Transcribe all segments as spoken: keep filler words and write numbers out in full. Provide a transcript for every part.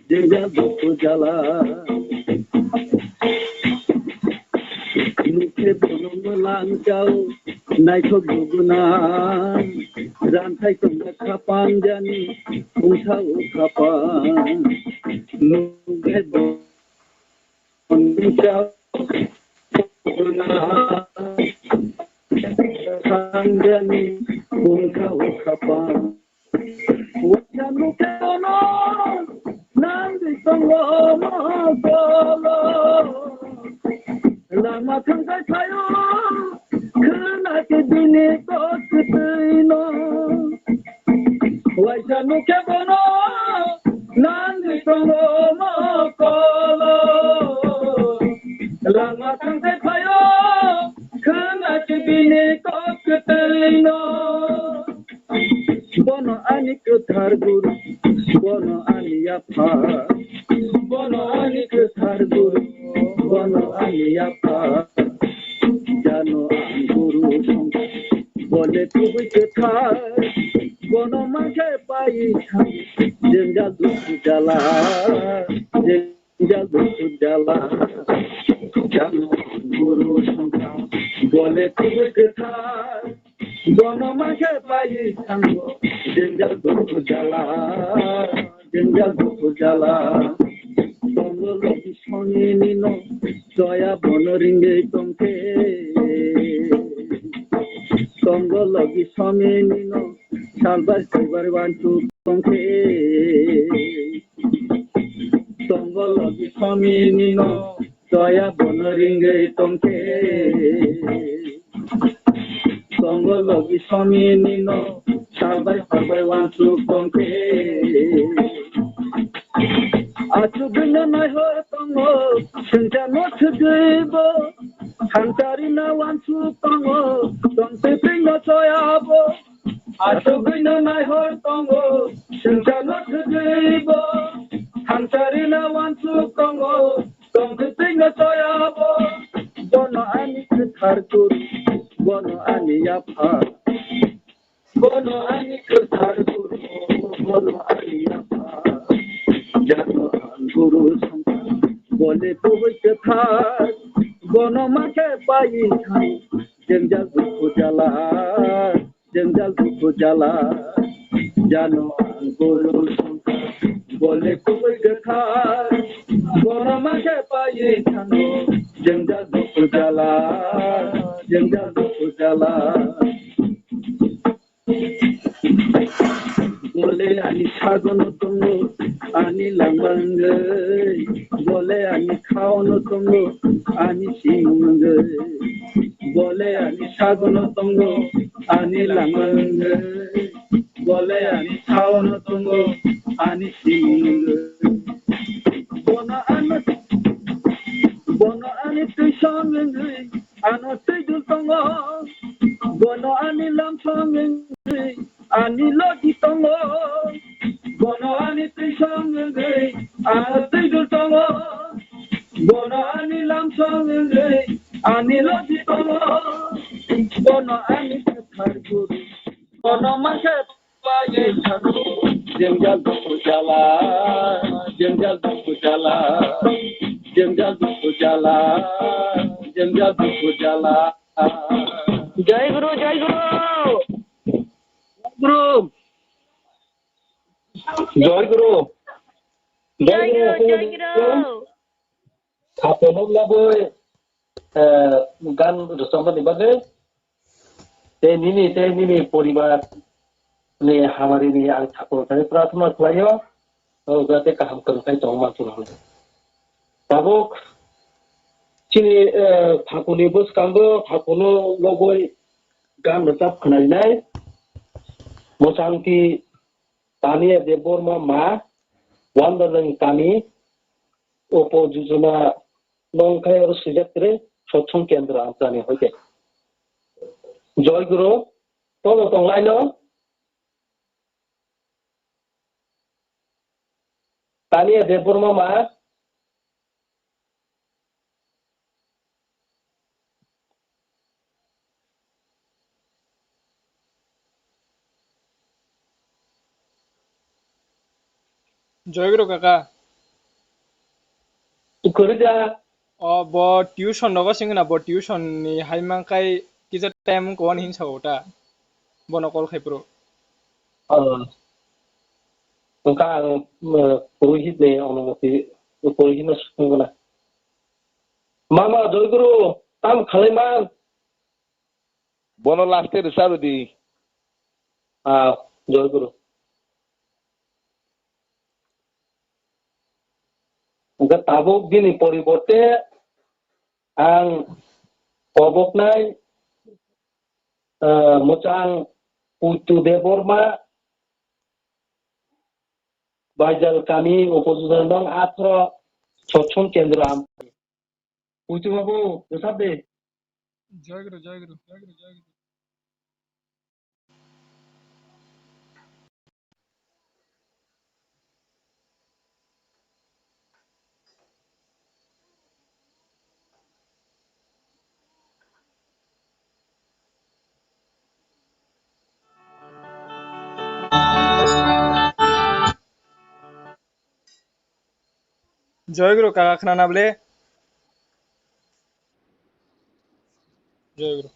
Jwngjal dukhu jala. Nukhe bono mwlang chao, naithok dugunang. Ranthai tongma khapang jani, wngsa o khapang. Nukhe bono mwlang chao, khapang jani, wngsa o khapang. Waisa nukhe bono nangwi tongo mokolo. Lama thangkhai phaio, khwnakhe bini kok kwtwino. Waisa nukhe bono nangwi tongo mokolo. Lama thangkhai phaio, khwnakhe bini kok kwtwino. Bono ani kwthar guru, bono ani yapha, bono ani kwthar guru, bono ani yapha. Jano ang guru songkha, bole kubui kwthar, bono mankhe pai thang, jwngjal dukhu jala, jwngjal dukhu jala. Jano ang guru songkha, bole kubui kwthar, bono mankhe pai thango, jwngjal dukhu jala, jwngjal dukhu jala. Tongo logi sonini no, soya bono ringwi tongkhe. Tongo logi sonini no, salbar soibar wansuk tongkhe. Tongo logi sonini no, soya bono ringwi tongkhe. Tongo logi sonini no, salbai horbai wansuk tongkhe. Achugwino naihor tongo, swngcharno thwgwibo. Hamcharino wansuk tongo, tongtwtwino choyabo. Achugwino naihor tongo, swngcharno thwgwibo. Hamcharino wansuk tongo, tongtwtwino choyabo. Bono ani kwthar guru, bono ani yapha. Bono ani kwthar guru, bono ani yapha. Jano ang guru songkha, bole kubui kwthar. Bono mankhe pai thang, jwngjal dukhu jala, jwngjal dukhu jala. Jano ang guru songkha, bole kubui kwthar. Bono mankhe pai thango, jwngjal dukhu jala, jwngjal dukhu jala. Bole ani sagono tongo, ani langma wngwi. Bole ani khaono tongo, ani simung wngwi. Bole ani sagono tongo, ani langma wngwi. Bole ani khaono tongo, ani simung wngwi. Bono ano, bono ani twisong wngwi. Ano twi dul tongo, bono ani lamsong wngwi, ani logi tongo. Bono ani twisong wngwi, ano twi dul tongo. Bono ani lamsong wngwi, ani logi tongo. Bono ani kwthar guru, bono mankhe Jwngjal dukhu jala, jwngjal dukhu jala, jwngjal dukhu jala, jwngjal dukhu jala. Jai Guru, Jai Guru. Guru. Jai Guru. Jai Guru, Jai Guru. Saponok laboi, eh, gan rwchapmani bagwi tei nini, tei nini poribar ni hamari ni ang saponok thani prarthana khlaio, o jate kaham kwrwngkhai tongma chwng. Tabuk chini, eh, thakuni bwskango thakuno logoi gan rwchap khwnainai mwchangti Tania Debbarma ma, Wandarjwng kami, Upo Jujuna nongkhai oro swijak tre, Sotsong Kendra Amchani hoite. Joy Guru, tolo tonglaino. Tania Debbarma ma. Joy Guru kaka. Kwrwi da. O bo tuition rogo singna, bo tuition ni hai mankai kisa time ko hin sa ota. Bono call khai pro. Ah. Wngkha ang, eh, Purohit ni onumoti, Purohit no swngna. Mama Joy Guru, tam khalai man? Bono last day rwcharo di. Ah, Joy Guru. Hwnkhe tabuk bini poriborte ang koboknai, eh, mwchang Puitu Debbarma, Baijal kami, upojila nong athro, Chochon Kendro Ampai. Puitu babu, bwsap de. Joy Guru, Joy Guru, Joy Guru, Joy Guru. Joy Guru, kaka khna na ble? Joy Guru.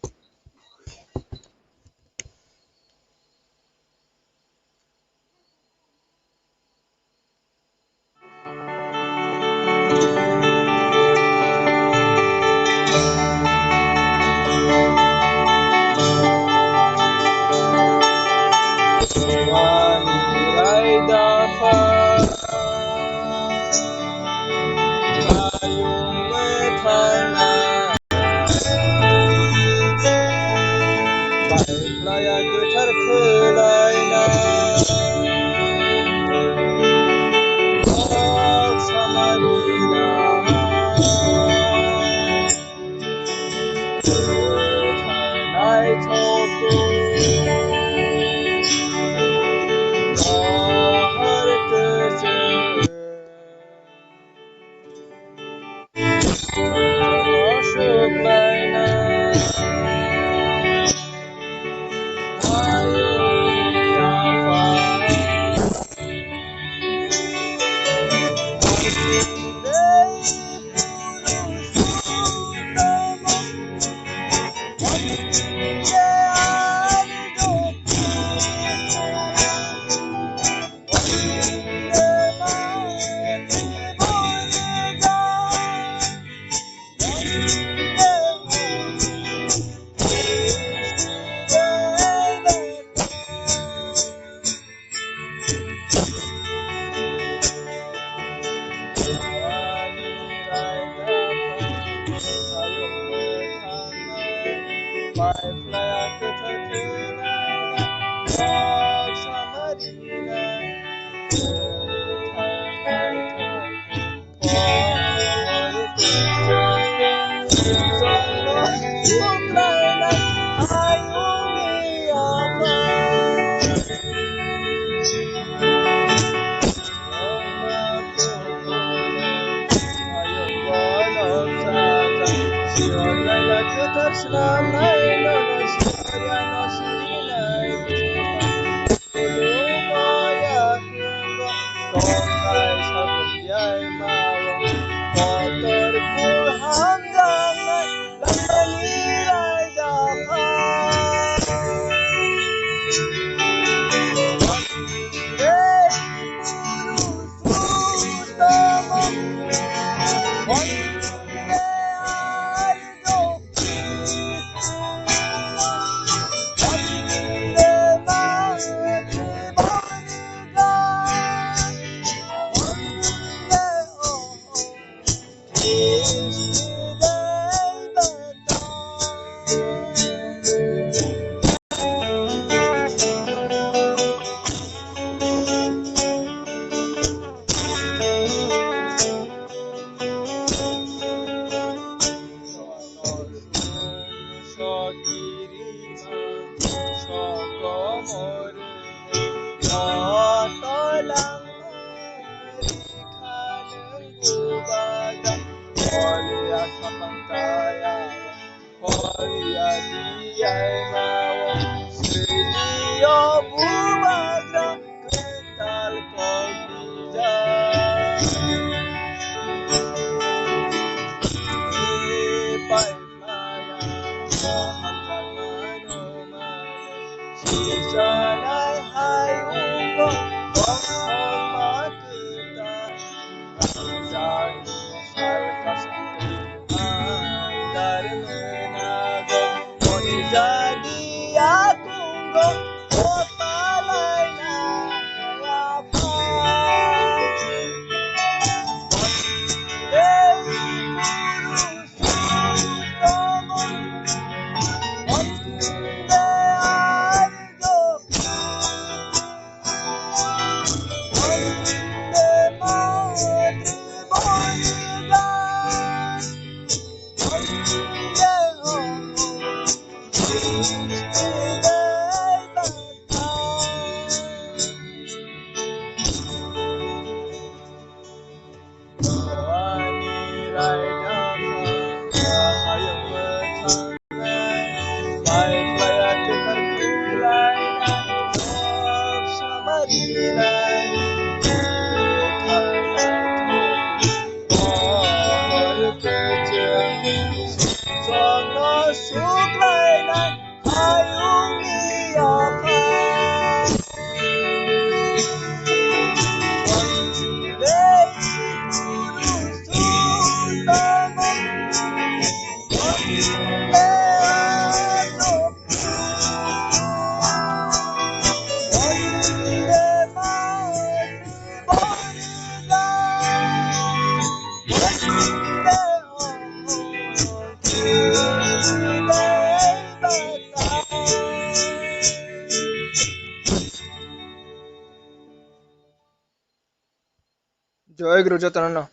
Jotono no.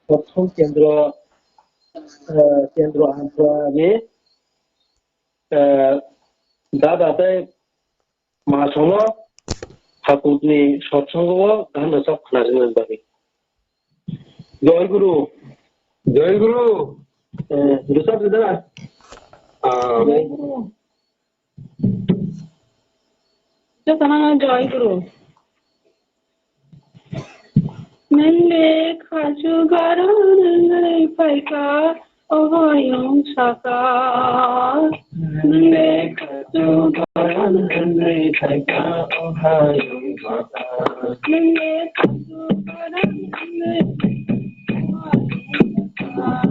Prothom kendro, eh, kendro amchani, eh, dada tei masono hakutni satsongo o gana chap khna rwna bagwi. Joy Guru. Joy Guru. Eh, Rishabh dada. Ah, Joy Guru. Jotono joy guru. Nwng le khachu garan nwng le phaikha, o hayung saka. Nwng le khachu garan nwng le phaikha, o hayung saka. Nwng le khachu garan nwng le phaikha, o hayung saka.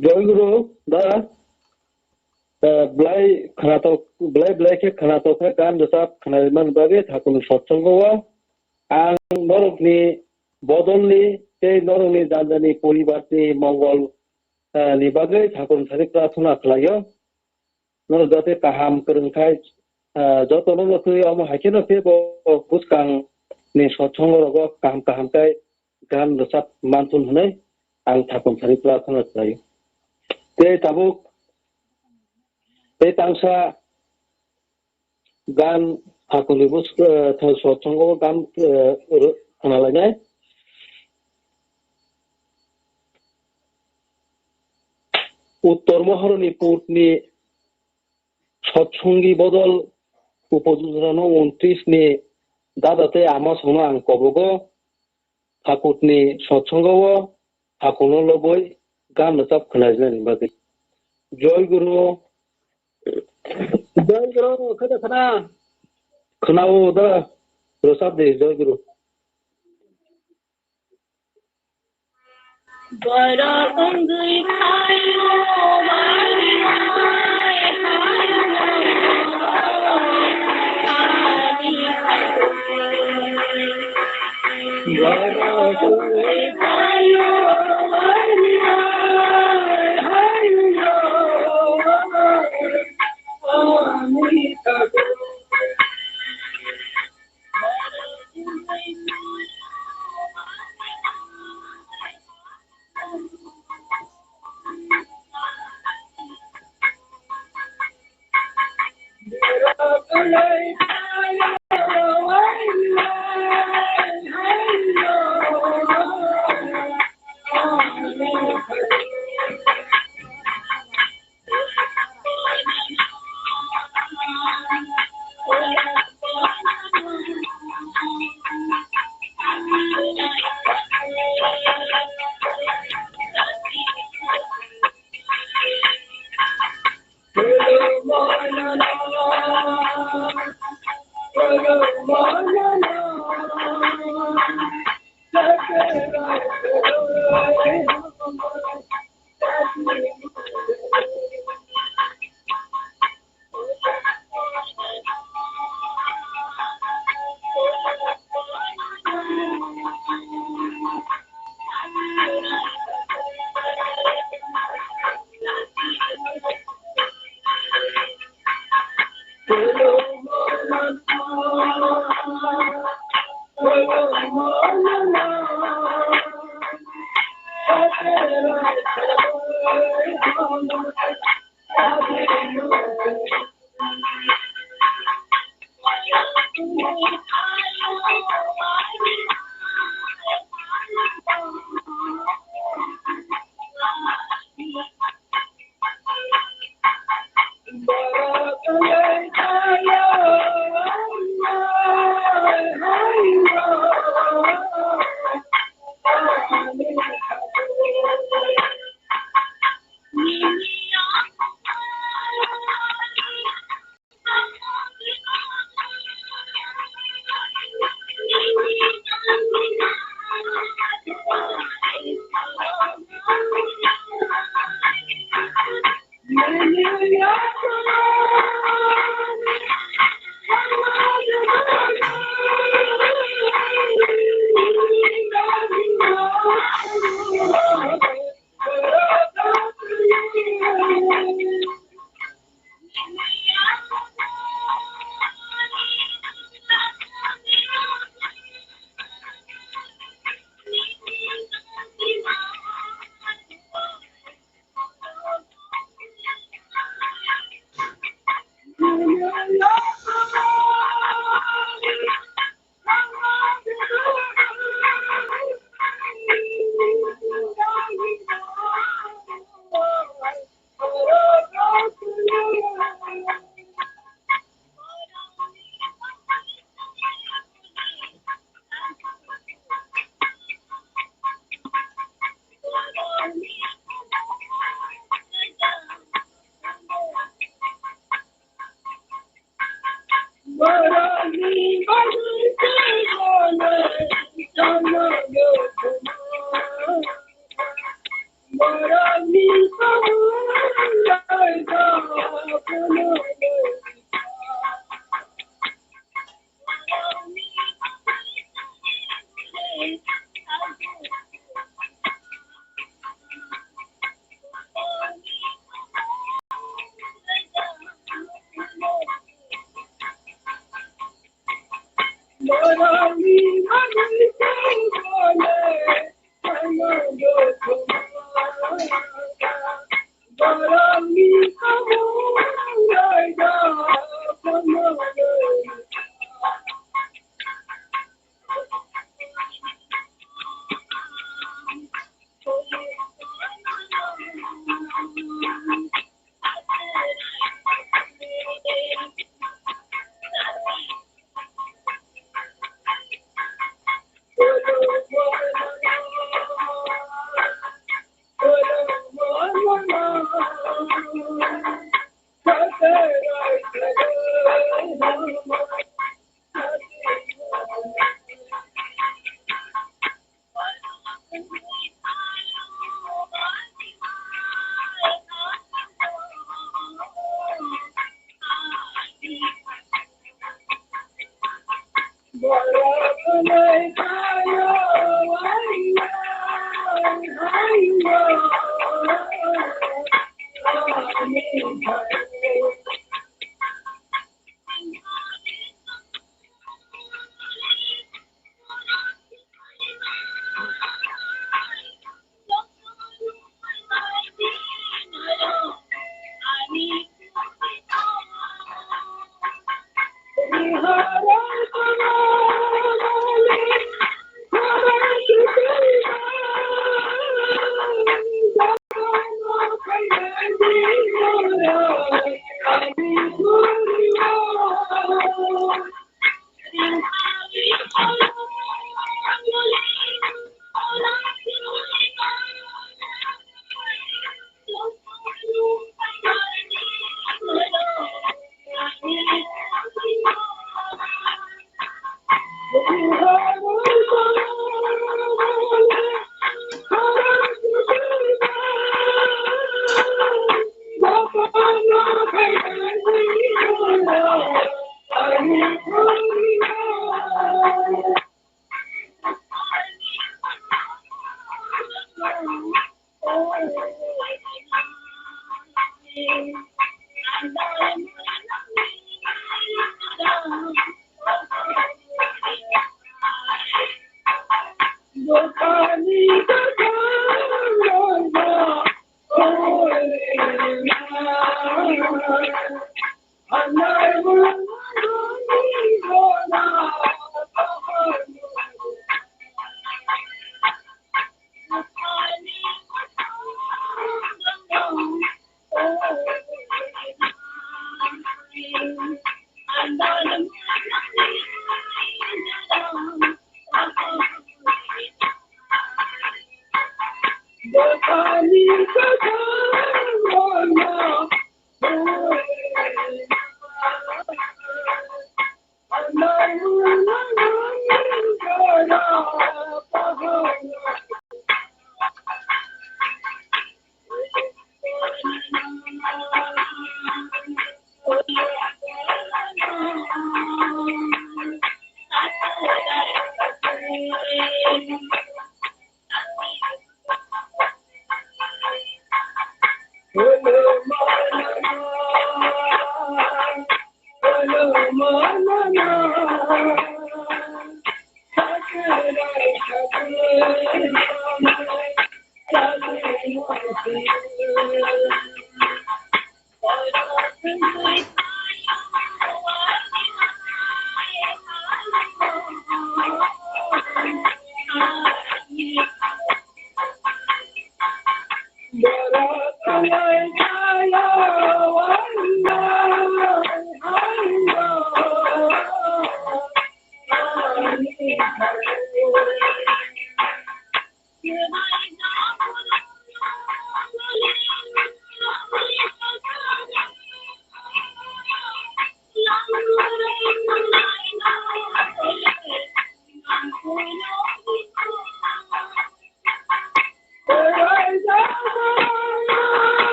Joy Guru, da, eh, belai khwnatok, belai belai khe khwnatok khe gan rwchap khwnarimani bagwi thakurni sotsongo o ang norokni bodolni tei norokni janjani poribarni mongol, eh, ni bagwi thakurni thani prarthana khlaio. Norok jate kaham kwrwng khai, ah, jotono no twi omo hai kheno khe bo bwskang ni sotsongo rogo kaham kaham khai gan rwchap manthun hwnwi ang thakum thani prarthana khlaio. Tei tabuk tei tangsa gan thakumni bwsk-, eh, tha-, sotsongo gan, eh, rw-, khwnalainai. Uttor Mohoroni purtni sotsongi bodol upojuzrano untris ni dada tei ama songno ang kobogo thakurni sotsongo o thakurno lobwi gan rwchap khwnajnani bagwi. Joy Guru. Joy Guru, khada khana. Khwnao da, rwchap de, Joy Guru.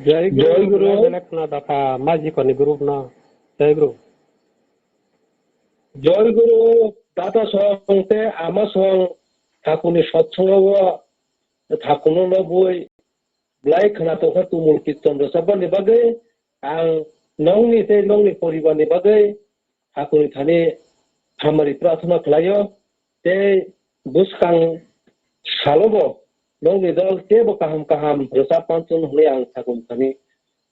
Jai Guru. Jai Guru. Belai belai khna dakha, maji koni group no. Jai Guru. Jai Guru, dada song te ama song, thakuni satsongo o, thakuno lobwi, belai khna tongkha tumul kirtan rwchapmani bagwi, ang nongni tei nongni poribarni bagwi, Hakuni thani hamari prarthana khlaio, tei bwskang salobo nokni dol teibo kaham kaham rwchap manthun hwnwi ang hakuni thani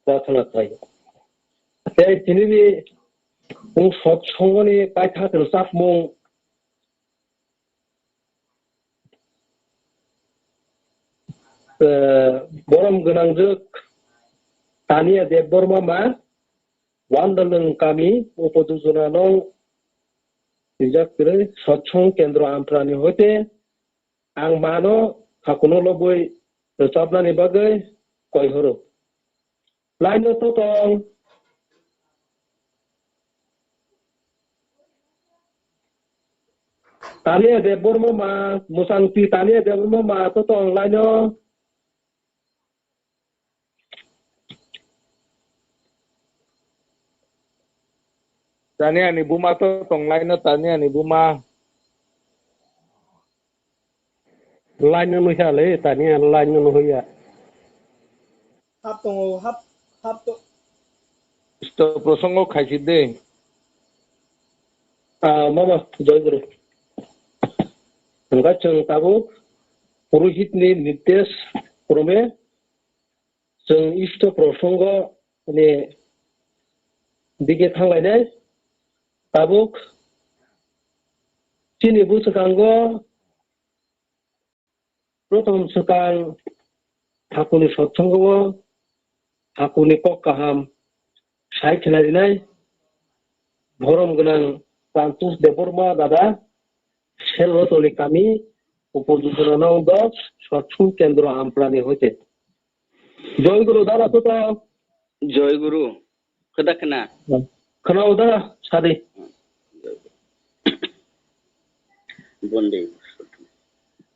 prarthana khlaio. Tei tinini mung sot songmani paithak rwchapmung, eh, borom gwnangjwk Tania Debbarma ma, Wandalwng kami, Upodujona nong rijak kwrwi, Sotsong Kendro Amprani hoite ang mano thakuno lobwi rwchapnani bagwi koi horo. Laino totong. Tania Debbarma ma, Musangti Tania Debbarma ma totong laino. Tania ni buma to tong laino, Tania ni buma. Line no nuhya le, Tania line no nuhya. Hap tongo, hap, hap to. Isto prosongo khaisi de. Ah, mama, Joy Guru. Hwnba chwng tabuk Purohit ni nirdesh krome chwng isto prosongo ni dige thanglainai. Tabuk chini bwswkango prothom swkang thakuni sotsongo o thakuni kok kaham sai khwlai rinai borom gwnang Santosh Debbarma dada, Sel Rotoli kami, Upodujona nong dos, Sotsong Kendro Amprani hoite. Joy Guru dada, to to. Joy Guru. Khwda khna? Khna o dada, sadi. Bonde.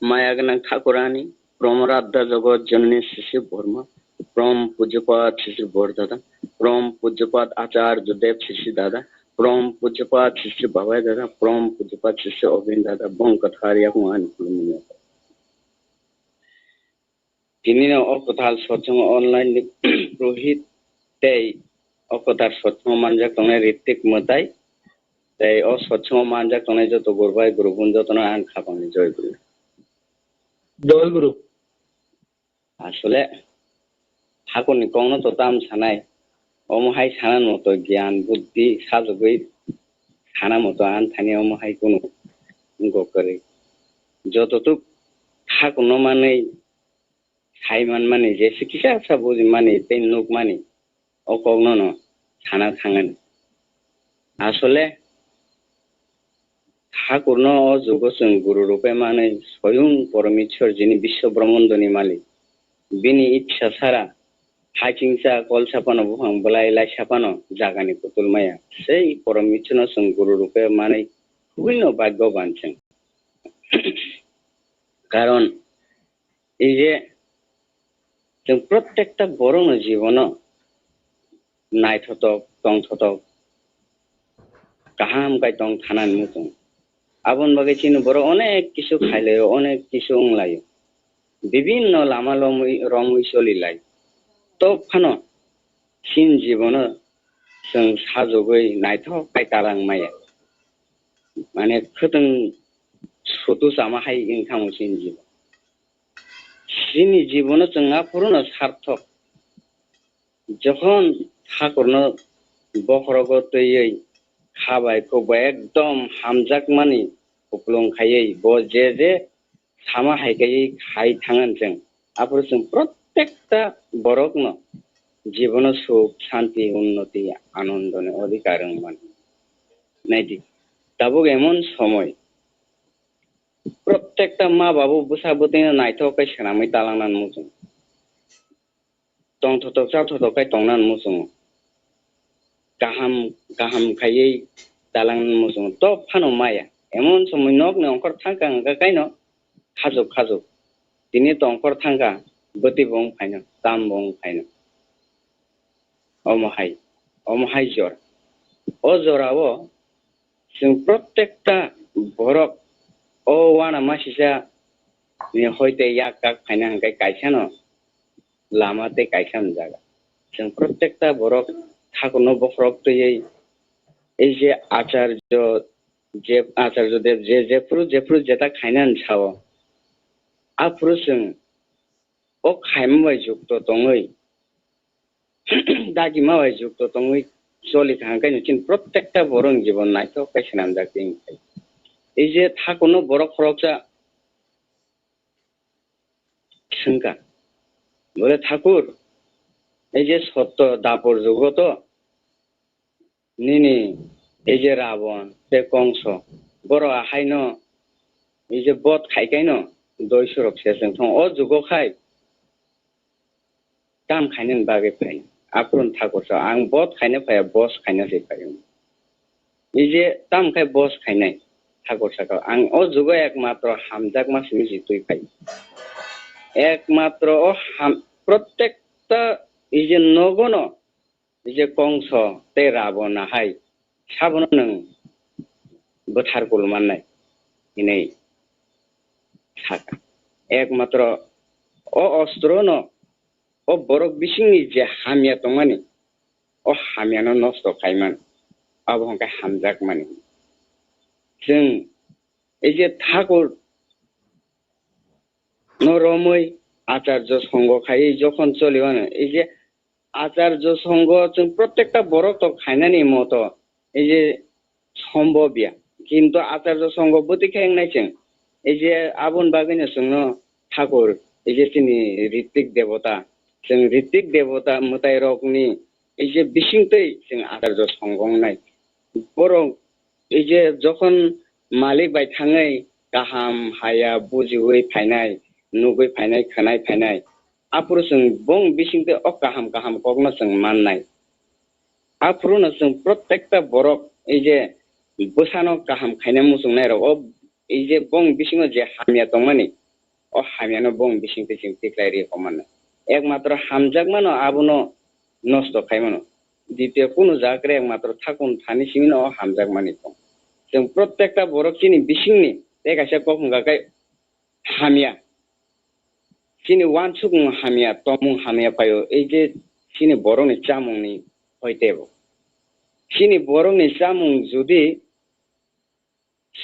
Maya gwnang Thakurani, Prom Radha Jagat Janani Sri Sri Borma, Prom Pujyapat Sri Sri Bordada, Prom Pujyapat Acharya Dev Sri Sri Dada, Prom Pujyapat Sri Sri Babai Dada, Prom Pujyapat Sri Sri Obin Dada, bongkathar yakung ani khulumuni. Tini no o kwtal sotsongo online ni purohit tei o kwtal sotsongo manjak tongnai Ritik Mwtai tei o sotsongo manjak tongnai joto guru bai guru bun jotono ang khapangni joy guru. Joy guru. Asole Thakurni kokno to tam sanai, omo hai sana moto gyan, buddhi sajagwi sana moto ang thani omo hai kunu wngkha kwrwi. Joto tuk Thakurno manwi sai manmani, jesa kisa sa bujimani tei nukmani, o kokno no sana thangani. Asole Thakurno o jugo chwng guru rupe manwi, soyung Poromeshwar jini Biswa Brahmandoni malik. Bini ipsa sara, hachingsa, kolsa phano, buphang bwlai laisa phano jagani kutul maya. Sei Poromeshwarno chwng guru rupe manwi, khubui no bhagyoban chwng. Karon, ei je chwng prottekta borokno jibono naithotok, tongthotok, kaham kai tong thanani muchung. Aboni bagwi chini borok onek kisu khailaio, onek kisu wnglaio. Bibinno lama lomwi, romwi solilai. To phano chini jibono chwng sajagwi naithok kai talang maya. Mane khwtwng sutu chama hai wngkha chini jibon. Chini jibono chwng aphuruno sarthok. Jokhon Thakurno bokhorogo twiwi kha bai khuk bai ekdom hamjakmani kupulung khaiwi bo je je sama hai kaiwi khai thangan chwng. Aphuru chwng prottekta borokno jibono suk, santi, unnoti, anondoni odhikar wngmani. Naidi, tabuk emon somoi, prottekta ma babu bwsa bwtwino naithok khe swnamwi talangna muchung. Tongthotok chathotok khe tongna muchungo. Kaham kaham khaiwi talangna muchungo. To phano maya. Emon somoi nokni ongkhor thangkha hwnkha kaino khajuk khajuk. Tini to ongkhor thangkha, bwtwi bo wng phaino, tam bo wng phaino. Omo hai, omo hai jora. O jorao chwng prottekta borok o uanamasisa ni hoite yak kak phaina hwnkhe kaisano lama tei kaisa no jaga. Chwng prottekta borok Thakurno bokhorok twiwi ei je acharjo, je acharjo dev je jephuru jephuru jeta khainani sao, aphuru chwng o khaima bai jukto tongwi, dagima bai jukto tongwi choli kha hwnkhe chini prottekta borokni jibon naithok khe swnamjak tei wngkha. Ei je Thakurno borok khoroksa swngkha, bole, "Thakur, ei je Sotto Dapor jugo to nini ei je Rabon tei Kongso, borok ahaino ei je bot khai kaino doi surok se chwng thung o jugo khai tam khainani bagwi phai. Aphuru Thakur sa ang bot khaina phaiya, bos khaina se phai." Ei je tam khai bos khainai Thakur saka ang o jugo ekmatro hamjakma simi si twi phai. Ekmatro o ham, prottekta ei je nogono ei je Kongso tei Rabona hai sabono nwng bwthar kul mannai hinwi saka. Ekmatro o ostrono o borok bisingni je hamya tongmani, o hamyano nosto khaiman, abo hwnkhe hamjakmani. Chwng ei je Thakur no romwi acharjo songho khaiwi jokhon choliwano, ei je acharjo songho chwng prottekta borok to khainani moto ei je sombobya. Kintu acharjo songho bwtwi khe wngnai chwng. Ei je aboni bagwino chwngno Thakur, ei je chini ritik debota, chwng ritik debota mwtairokni ei je bisingtwi chwng acharjo songho wngnai. Borok ei je jokhon malik bai thangwi kaham haya bujiwi phainai, nugwi phainai, khwnai phainai, aphuru chwng bong bisingtwi o kaham kaham kokno chwng mannai. Aphuru no chwng prottekta borok ei je bwsano kaham khaina muchungnairok o ei je bong bisingo je hamya tongmani, o hamyano bong bisingtwi chwng tikhlai rwi homannai. Ekmatro hamjakmano abono nosto khaimano. Ditya kunu jaga kre ekmatro Thakur thani simino o hamjakmani tong. Chwng prottekta borok chini bisingni tei kaisa kok hwnkha khe hamya. Chini uansukmung hamya, tongmung hamya phaio, ei je chini borokni chamungni hoitebo. Chini borokni chamung jodi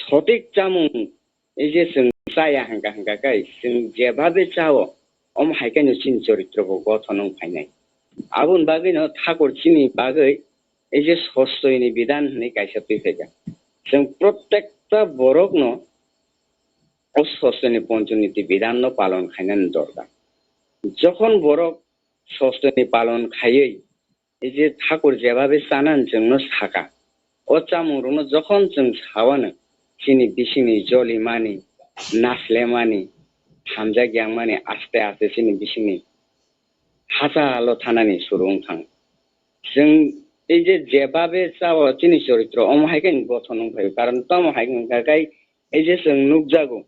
sotik chamung ei je chwng chaya hwnkha hwnkha khe, chwng jebhabe chao, Omo hai khe no chini choritro bo gothon wng phainai. Aboni bagwi no Thakur chini bagwi ei je sostoini bidan hinwi kaisa twi phaikha. Chwng protekta borokno o sostoini ponchoniti bidanno palon khainani dorkar. Jokhon borok sostoini palon khaiwi ei je Thakur jebabe chanani chwngno saka, o chamungrokno jokhon chwng sawano, chini bisingni jolimani, naslemani, hamjak yangmani aste aste chini bisingni hachalo thanani suru wng thang. Chwng ei je jebabe chao chini choritro, omo hai khe gothon wng phaio. Karon tamo hai wngkha kai ei je chwng nukjago,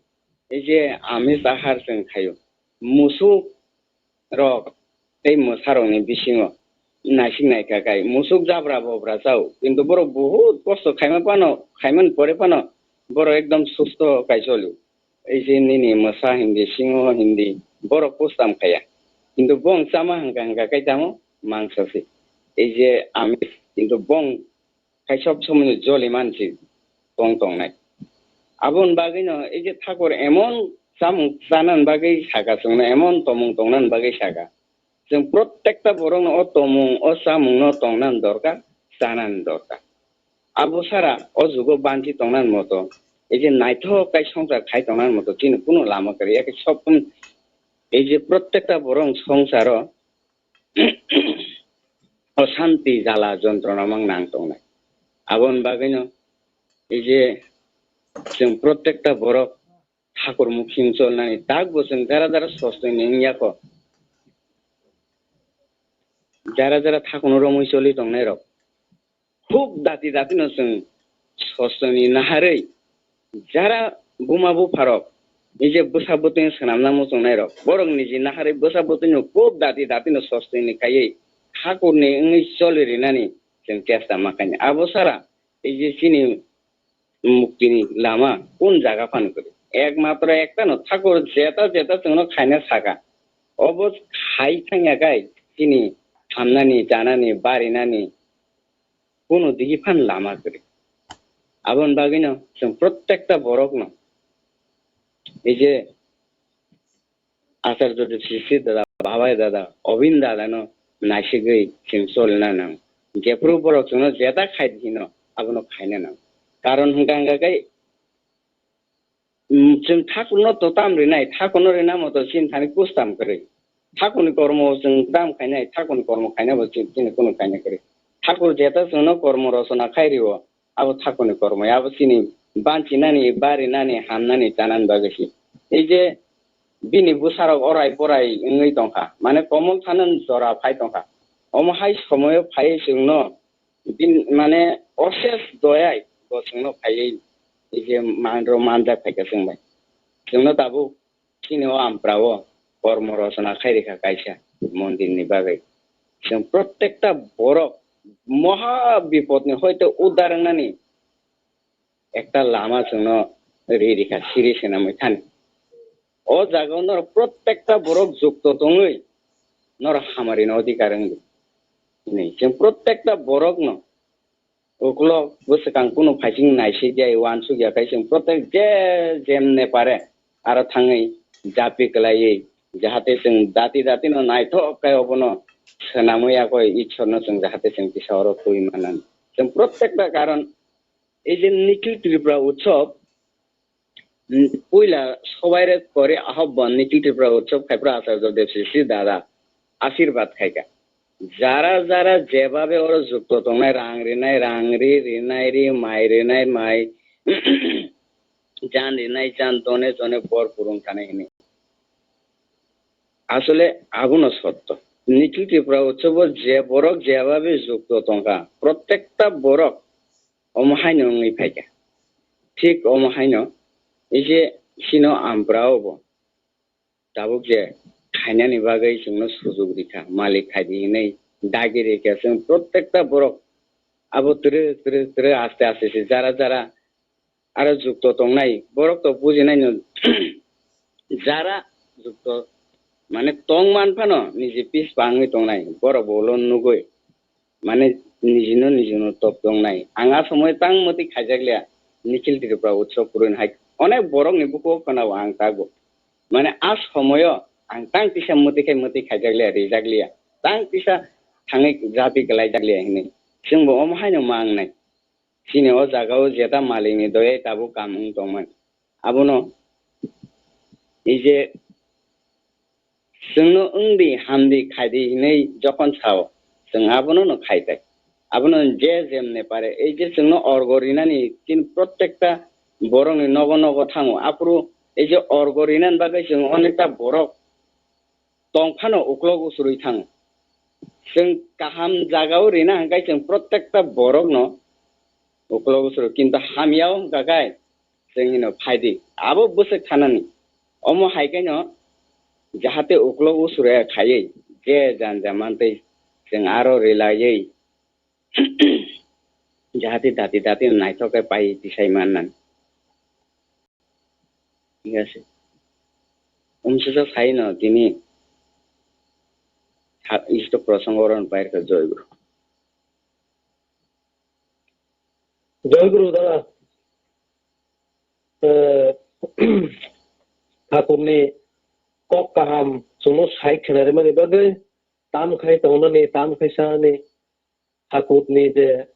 ei je ami sahar chwng khaio. Musuk rok tei mwsarokni bisingo naisik naikha kai musuk jabra bobra chao, kintu borok buhut kosto khaima phano, khaimani pore phano borok ekdom susto kai choli. Ei je nini mwsa hindi, singho hindi, borok kustam khaya, kintu bong chama hwnkha hwnkha kai tamo mangsa se. Ei je ami, kintu bong Kaisa sob somoi joli mansi tong tongnai. Aboni bagwino ei je Thakur emon chamung chanani bagwi saka chwngno, emon tomung tongnani bagwi saka. Chwng protekta borokno o tomung, o chamungno tongnani dorkar, chanani dorkar. Abo sara o jugo banchi tongnani moto, ei je naithok kai songsar khai tongnani moto chini kunu lama kwrwi. Eke sob ei je protekta borok songsaro o santi jala jontrona mang nang tongnai. Aboni bagwino ei je chwng protekta borok Thakur mukhi wng cholnani tak bo chwng jara jara sostoni wng yako. Jara jara Thakurno romwi choli tongnai rok. Khub dati dati no chwng sostoni naharwi jara buma bupharok nije bwsa bwtwi swnamna muchungnai rok, borok niji naharwi bwsa bwtwi no khub dati dati no sostoni kaiwi Thakurni wngwi choli rinani chwng chesta ma khainai. Abo sara ei je chini muktini lama kun jaga phano kwrwi. Ekmatro ekta no Thakur jeta jeta chwngno khaina saka. Obo khai thangya kai chini hamnani, chanani, barinani, Kuno digi phan lama kwrwi. Aboni bagwino chwng protekta borokno ei je Acharya Debsisi dada, Babai dada, Obin dadano naisigwi chwng cholna nang. Jephuru borok chwngno jeta khai di hino, abono khaina nang. Karon hwnkha hwnkha khe Mm, chwng Thakurno to tam rinai, Thakurno rina moto chini thani kustam kwrwi. Thakurni kormo chwng tam khainai, Thakurni kormo khaina bo chini, chini kunu khaina kwrwi. Thakur jeta chwngno kormo rosona khai rio, abo Thakurni kormo, abo chini banchinani, barinani, hamnani, chanani bagwi si. Ei je bini bwsarok orai porai wngwi tongkha, mane komol thanani jora phai tongkha. Omo hai somoyo phaiwi chwngno Bin, mane, osesh doyai bo chwngno phaiwi, ei je manro manjak phaikha chwng bai. Chwngno tabuk chini o Ampra o kormo rosona khai rikha kaisa mondir ni bagwi. Chwng protekta borok moha bipod ni hoito udar wngnani ekta lama chwngno ri rikha siri swnamwi thani. O jaga o norok protekta borok jukto tongwi norok hamari no odhikar wngdi. Hwnwi chwng protekta borok no ukulok bwswkang kunu phaising naisik ya, uansuk ya khai chwng protek je jemne pare aro thangwi japi kwlaiwi jahate chwng dati dati no naithok khai obono swnamwi yakoi Ishwar no chwng jahate chwng kisa oro twi manan. Chwng protekta karon Ei je Nikhil Tripura Utsav, mm, puila sobai rek kori ahobban Nikhil Tripura Utsav khaipra Acharya Debsisi dada ashirbad khaika. Jara jara jebabe oro jukto tongnai, rang rinai, rang ri, rinai ri, mai rinai, mai, jan rinai, jan, done jone bor purung thani hini. Asole abono sotto. Nikhil Tripura Utsav o je borok jebabe jukto tongkha, protekta borok omo haino wngwi phaikha. Thik omo haino, ei je chino Ampra o bo tabuk je khainani bagwi chwngno sujuk rikha, malik khaidi hinwi dagi rikha. Chwng protekta borok abo twrwk twrwk twrwk aste aste se jara jara aro jukto tongnai borok to bujinai no jara jukto mane tong man phano niji pis pangwi tongnai borok bo ulo nugwi. Mane nijino nijino top tongnai. Ang a somoy tang moti khaijak liya, Nikhil Tripura Utsav Purohit hai onek borok ni bukugo khwnao ang tago. Mane a somoyo ang tang kisa mwtwi khai mwtwi khaijak liya, rijak liya, tang kisa thangwi jati kwlaijak liya hinwi. Chwngbo omo haino ma wngnai. Chini o jaga o jeta malikni doyai tabuk kam wng tongmani. Abono ei je chwngno wngdi, hamdi, khaidi hinwi jokhon sao, chwng abono no khai tai. Abono je jemne pare, ei je chwngno orgo rinani chini prottekta borokni nogo nogo thango. Aphuru ei je orgo rinani bagwi chwng onekta borok tong phano uklok usurwi thango. Chwng kaham jaga o rina hwnkhe chwng prottekta borokno uklok usurwi, kintu hamya o hwnkha khe chwng hino phaidi. Abo bwswk thanani. Omo hai khe no jahate uklok usurwi khaiwi je jan ja mantwi chwng aro rilaiwi jahate dati dati naithok khe pai tisai mannani. Thik ase. Umswsa sai no tini tha-, isto prosongo oro no pair kha Joy Guru. Joy Guru dada. Eh, Thakurni kok kaham chwngno sai khwna rwmani bagwi tam khai tongnani, tam khai sanani, Thakurni je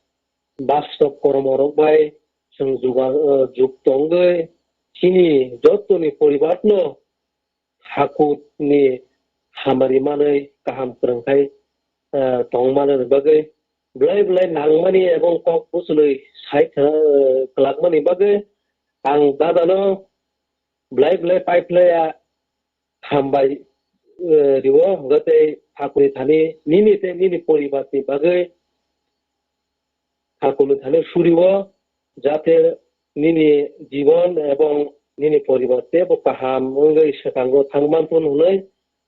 bastob kormo rok bai chwng juga-, eh, jukto wngwi chini jottoni poribar no Thakurni hamari manwi kaham kwrwng khai, eh, tong manani bagwi belai belai nangmani ebong kok buchului sai kha-, eh, kwlakmani bagwi ang dadano belai belai paiphlaiya hambai, eh, rio, hwnkhe tei Thakurni thani nini tei nini poribarni bagwi Thakurni thani surio, jate nini jibon ebong nini poribar teibo kaham wngwi swkango thang manthun hwnwi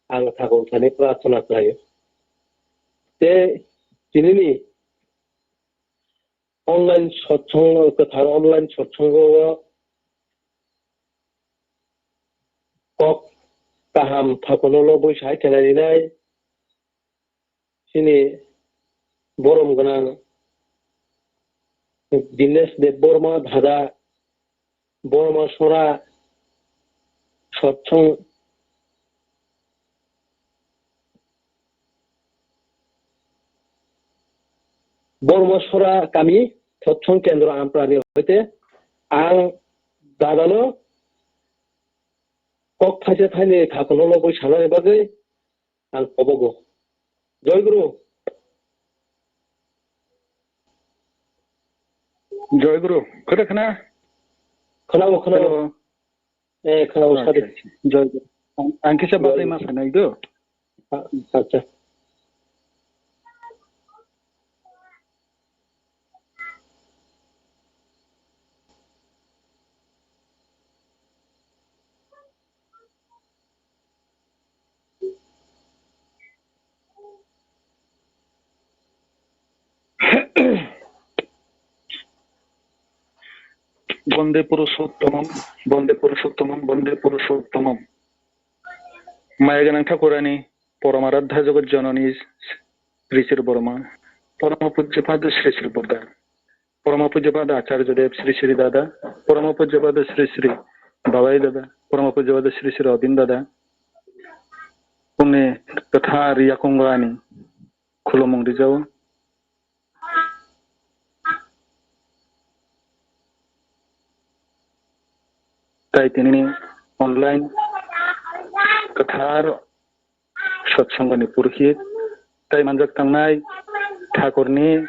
ang Thakurni thani prarthana khlaio. Tei tinini online satsang, kwthar online satsango o kok kaham Thakurno lobwi sai khenai rinai chini borom gwnang Dinesh Debbarma dada Borma sora satsang Borma sora kami satsang kendro Amprani hoite ang dadano kok thaisa thaini Thakurno lobwi sanani bagwi ang kobogo. Joy Guru. Joy Guru, khwna khwna? Khwnao, khwnao. Hello. Eh, khwnao, sadi. Acha, acha. Joy Guru. Ang, ang kisa Joy bagwi Guru. Ma sanai do. A-, acha. Bonde Purushottomam, Bonde Purushottomam, Bonde Purushottomam. Maya gwnang Thakurani, Porom Aradhya Jagat Janani Sri Sri Borma, Poroma Pujya Pada Sri Sri Buddha. Poroma Pujya Pada Acharya Dev Sri Sri Dada, Poroma Pujya Pada Sri Sri Babai Dada, Poroma Pujya Pada Sri Sri Robin Dada, kungni kwthar yakungo ani khulumung rijao. Tai tini online kwthar Satsangani Purohit, tai manjak tangnai Thakurni,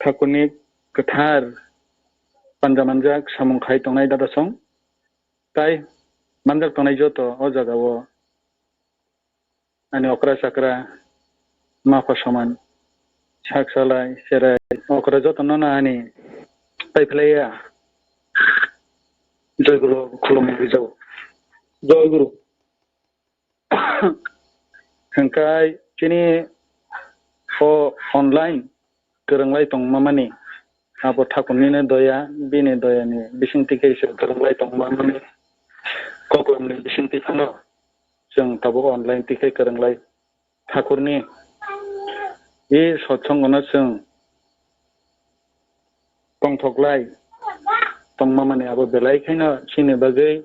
Thakurni kwthar panja manjak samung khai tongnai dadasong, tai manjak tongnai joto o jagao ani okra chakra, mapha soman, sak salai, cherai, okra joto no ani paiphlaiya. Joy Guru khulumung rijao. Joy Guru. Hwnkhe chini o online kwrwnglai tongmani abo Thakurnino doya, bini doyani bisingtwi khe se kwrwnglai tongmani, koklumni bisingtwi phano chwng tabuk online twi khe kwrwnglai Thakurni. I sotsangono chwng tongthoklai tongmani abo belai kheno chini bagwi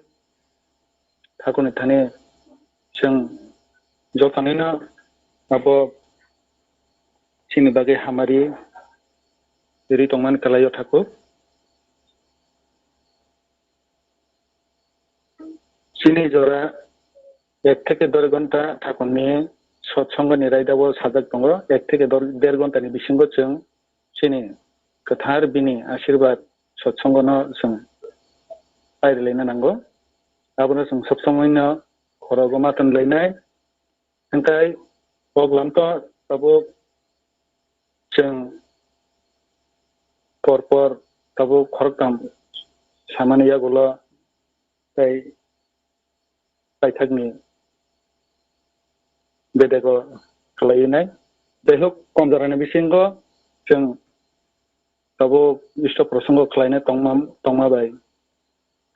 Thakurni thani Chwng jotonino abo chini bagwi hamari ri tongmani kwlaio thaku. Chini jora ek theke der ghonta thakunni sotsongoni raidao sajak tongo, ek theke der, der ghontani bisingo chwng chini kwthar bini asirwad sotsongono chwng pairilaina nango. Abono chwng sob somoino khorogo ma tonlainai. Hwnkhe kok lamto tabuk chwng por por tabuk khoroktham samani yagulo tei paithakni bedego khlaiwi nai. Jaihok, kom jorani bisingo chwng tabuk isto prosongo khlaina tongma, tongma bai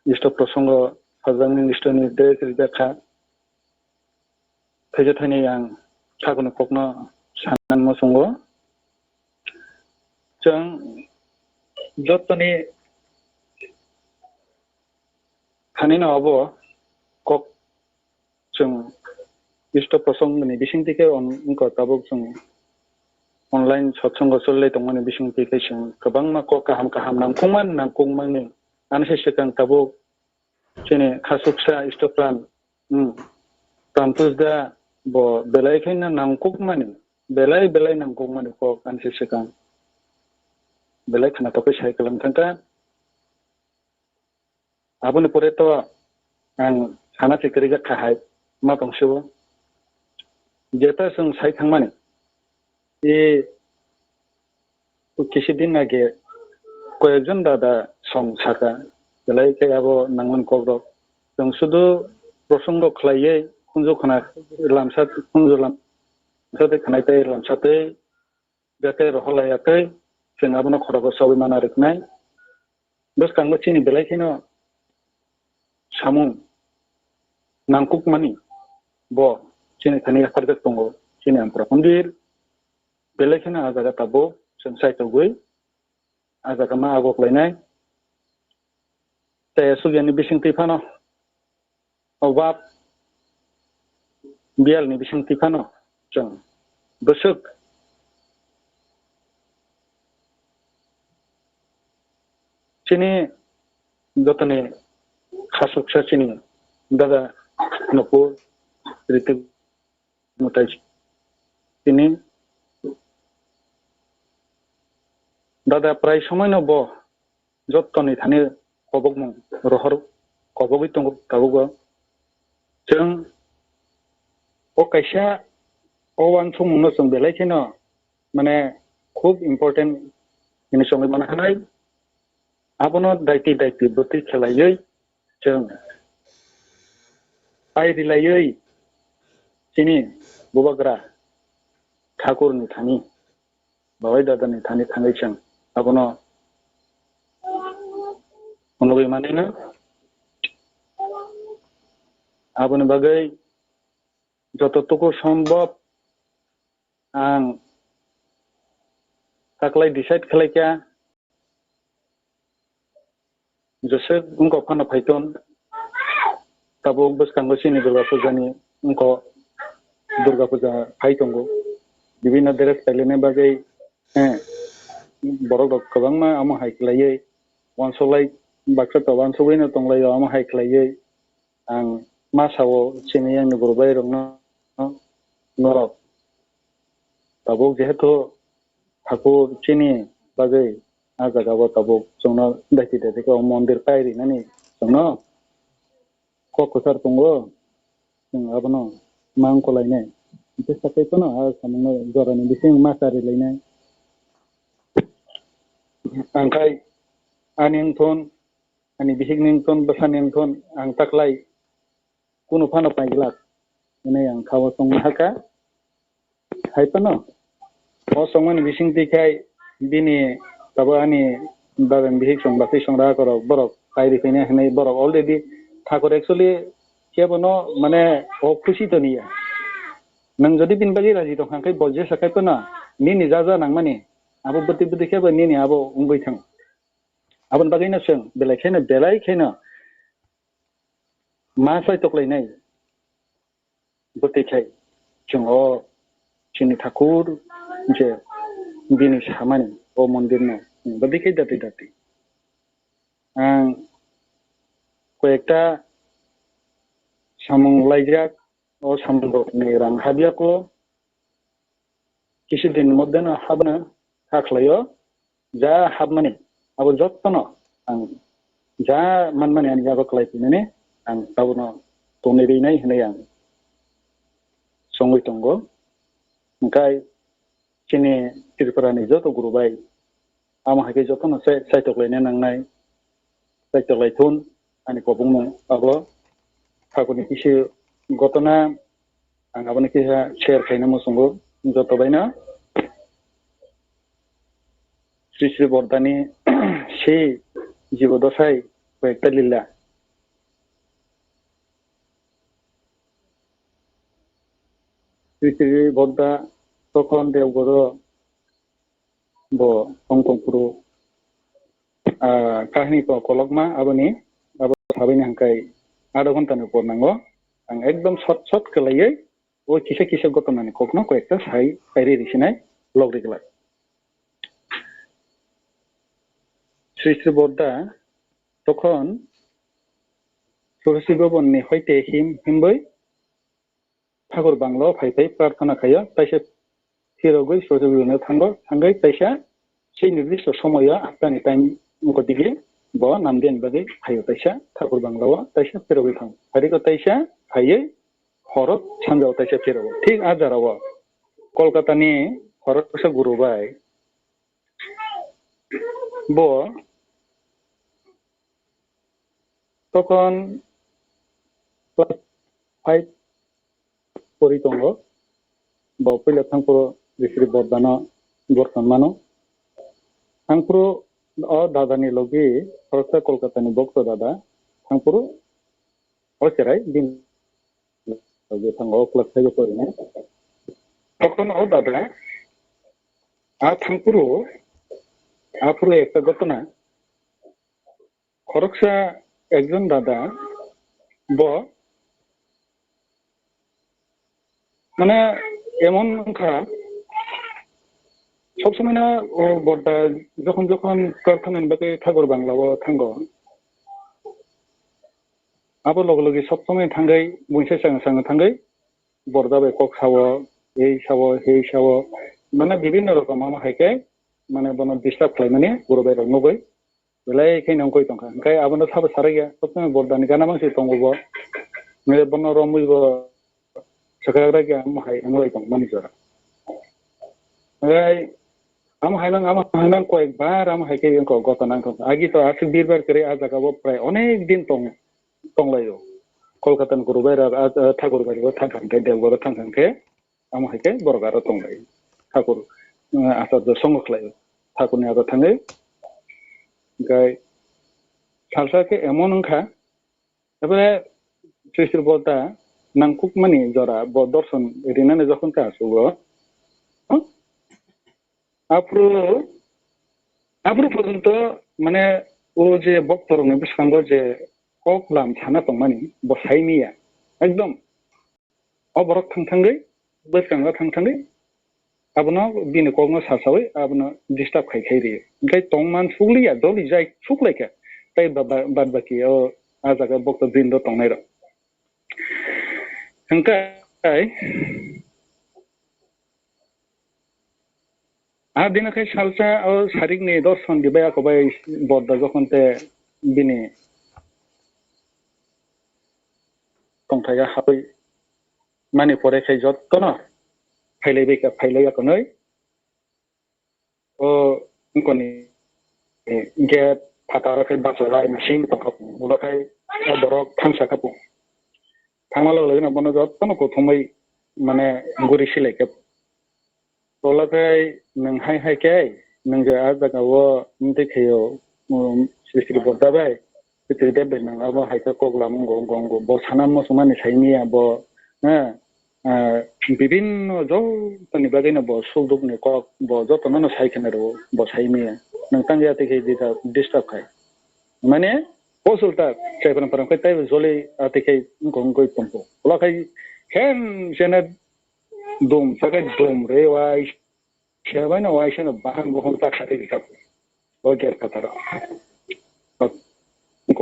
isto prosongo sajaknai istoni dress rijak kha. Thaisa thainwi ang sakni kokno sanani muchungo. Chwng jotoni thanino abo kok chwng isto prosongni bisingtwi khe on-, wngkha tabuk chwng online sotsongo cholilai tongmani bisingtwi khe chwng kwbangma kok kaham kaham nangkukmani nangkukmani ani se swkang tabuk chini khasuksa isto pran, hmm, pran pusda bo belai khaino nangkukmani, belai belai nangkukmani kok ani se swkang belai khna tokwi sai kwlang thangkha. Aboni pore to ang sana se kwrwi jak kha hai ma tong se o. Jeta chwng sai thangmani, e, kisi din age koyekjon dada song saka, belai khe abo nangmani kokrok. Chwng sudu prosongo khlaiwi khunju khna lamsa, khunju lamsa tei khnai tei lamsa tei Jate rohorlaiya tei chwng abono khorogo chobwi mana rwknai. Bwskango chini belai kheno samung nangkukmani bo chini thani yapharjak tongo chini Ampura Mondir. Belai kheno ah jaga tabuk chwng chaitogwi ah jaga ma agok lainai. Tei sugyani bisingtwi phano o bap biyalni bisingtwi phano chwng bwswk chini jotoni khasuksa chini dada nukhung Ritik mwtai chini dada prai somoino bo jotoni thani kobokmung rohor kobogwi tongo tabugo. Chwng o kaisa o uansukmungno chwng belai kheno mane khub important hinwi chongwi mano hinwi abono daiti daiti bwtwi khelaiwi chwng pai rilaiwi chini bubagra thakurni thani Bawai dadani thani thangwi chwng abono phunugwi manino. Aboni bagwi joto tuku sombhob ang taklai decide khlaikha. Joseph wngkok phano phaiton, tabuk bwskango chini Durga Puja ni wngkok, Durga Puja phai tongo. Bibinno dress pailani bagwi, eh, borok rok kwbangma omo hai khlaiwi, uansuk lai baksa to uansugwi no tong laio omo hai khlaiwi. Ang ma sao chini yang ni guru bai rok no norok tabuk jehetu Thakur chini bagwi ah jaga o tabuk chwngno daiti daiti khe o mondir pai rinani chwngno kok kwchar tongo, chwng abono ma wngkolainai. Hwnkhe sakai phano ah samungno jorani bising ma charilainai. Angkhai ani wngthon, ani bihikni wngthon, bwsani wngthon ang taklai kunu phano paiglak hwnwi ang kha-o chongma hakha. Hai phano o chongmani bisingtwi khai bini tabuk ani baben bihik song bwsai song rakorok borok pairi phaina hwnwi borok already Thakur actually kebono mane o khusi toniya. Nwng jodi bini bagwi raji tong kha khe bo jesa khai phano nini ja ja nangmani abo bwtwi bwtwi khebo nini abo wngwi thango. Aboni bagwino chwng belai kheno belai kheno ma chai toklainai. Bwtwi khai chwng o chini thakur je bini samani o mondirno bwtwi khai dati dati. Ang koyekta samung laijak, o samung rokni rang habya ko, kisi din moddhe no habna kha khlaio, ja habmani abo jottono ang ja manmani ani yago khlai phinani ang tabono tonwi rinai hinwi ang songwi tongo. Hwnkhe chini Tripura ni joto guru bai amo hai khe jotono sai, saitok laina nangnai, saitok lai thun ani kopungno abo thakurni kisi gotona. Ang aboni kisa share khaina muchungo joto baino. Sri Sri Bordani sei jibo dosai koyekta lila. Sri Sri Borda tokhon Devgoro bo tong tong phuru, ah, kahini ko kolokma aboni, abo sabaini hwnkhe adha ghonta ni por nango. Ang ekdom short short khlaiwi o kisa kisa gotona ni kokno koyekta sai pairi risinai log ri glak. Sri Sri Borda tokhon Sri Sri Bhavan ni hoite him himwi Thakur Bangla o phai phai prarthana khaio, taisa phirogwi Sri Sri Bhavan no thango, thangwi taisa sei nirdisto somoyo aktani time wngkha digi bo namdiani bagwi phaio taisa Thakur Bangla o taisa phirogwi thango. Phai rikha taisa phaiwi horo sanjao taisa phirogwi. Thik a jora o Kolkata ni khoroksa guru bai bo tokhon class five pori tongo. Bo puila thangphuru Sri Sri Bordano dorson mano. Thangphuru o dadani logi khoroksa Kolkatani bokto dada. Thangphuru o cherai bini logi thango o class five o porinai. Tokhon o dada a thangphuru aphuru ekta gotona. Khoroksa ekjon dada bo mane emon wngkha, sob somoi no o Borda jokhon jokhon prarthana ni bagwi Thakur Bangla o thango, abo logi logi sob somoi thangwi buisa chwng chwng thangwi Borda bai kok sao, ei sao, hei sao, mane bibinno rokom amo hai khe mane bono disturb khlaimani guru bai rok nugwi. Belai khe nang koi tongkha. Hwnkhe abono sabo sarakya. Sosomai Bordani gana mangsi tongo bo. Hwnkhe bono romwi bo swkrak rakya amo hai wngwi tongmani jora. Hwnkhe amo hai mang, amo hai mang koyek bar amo hai khe wngkha gotona wngkha. Agi to aswk birbar kwrwi a jaga bo prai onek din tong, tonglaio. Kolkata ni guru bai rok, a, a, Thakur bai rok thang thang khe, Devgoro thang thang khe. Amo hai khe borok aro tong lai. Thakur, eh, acharya songo khlai. Thakurni aro thangwi. Hwnkhe salsa khe emon wngkha, ebole Sri Sri Bordha nangkukmani jora bo dorson rinani jokhon khe achugo. Aphuru, aphuru porjonto mane o je boktorokni bwskango je kok lam sana tongmani bo sai miya. Ekdom o borok thang thangwi, bwskango thang thangwi, abono bini kokno sasawi abono disturb khai khai rio. Hwnkhe tongman sukliya, doli jai suklaikha. Tei ba-, ba-, bad baki o a jaga bokto drindo tongnairok. Hwnkhe a dino khe salsa o sarikni dorson dibai ako bai Borda jokhon te bini tongthai o habwi mani pore khe jottono phailaibai kha, phailaiya kwnwi. O wngkoni gate phataro khe bachajak, machine tongkha, ulo khe o borok thangsa kha pung. Thangma loge loge no bono jottono kuthumwi mane guri silai kha. Ulo khe nwng hai hai khe nwng je a jaga o wngtwi khaio, um, Sri Sri Bodda bai, Sri Sri Deb bai nwng abo hai khe kok lam wngo, wngo, wngo. Bo sana muchungmani sai miya bo, eh, ah, bibinno jotoni bagwino bo suk dukni kok bo jotono no sai kheno rwo, bo sai miya. Nwng tang ya twi khe disturb, disturb khai. Mane, posulta, chai phrang phrang khai taibo joli a twi khai wngkha wngwi tongkho. Ulo khai Khen sene dum sakai dum re wai sebai no wai sene bahang bohong ta khari rikha. O gate katharo. Ko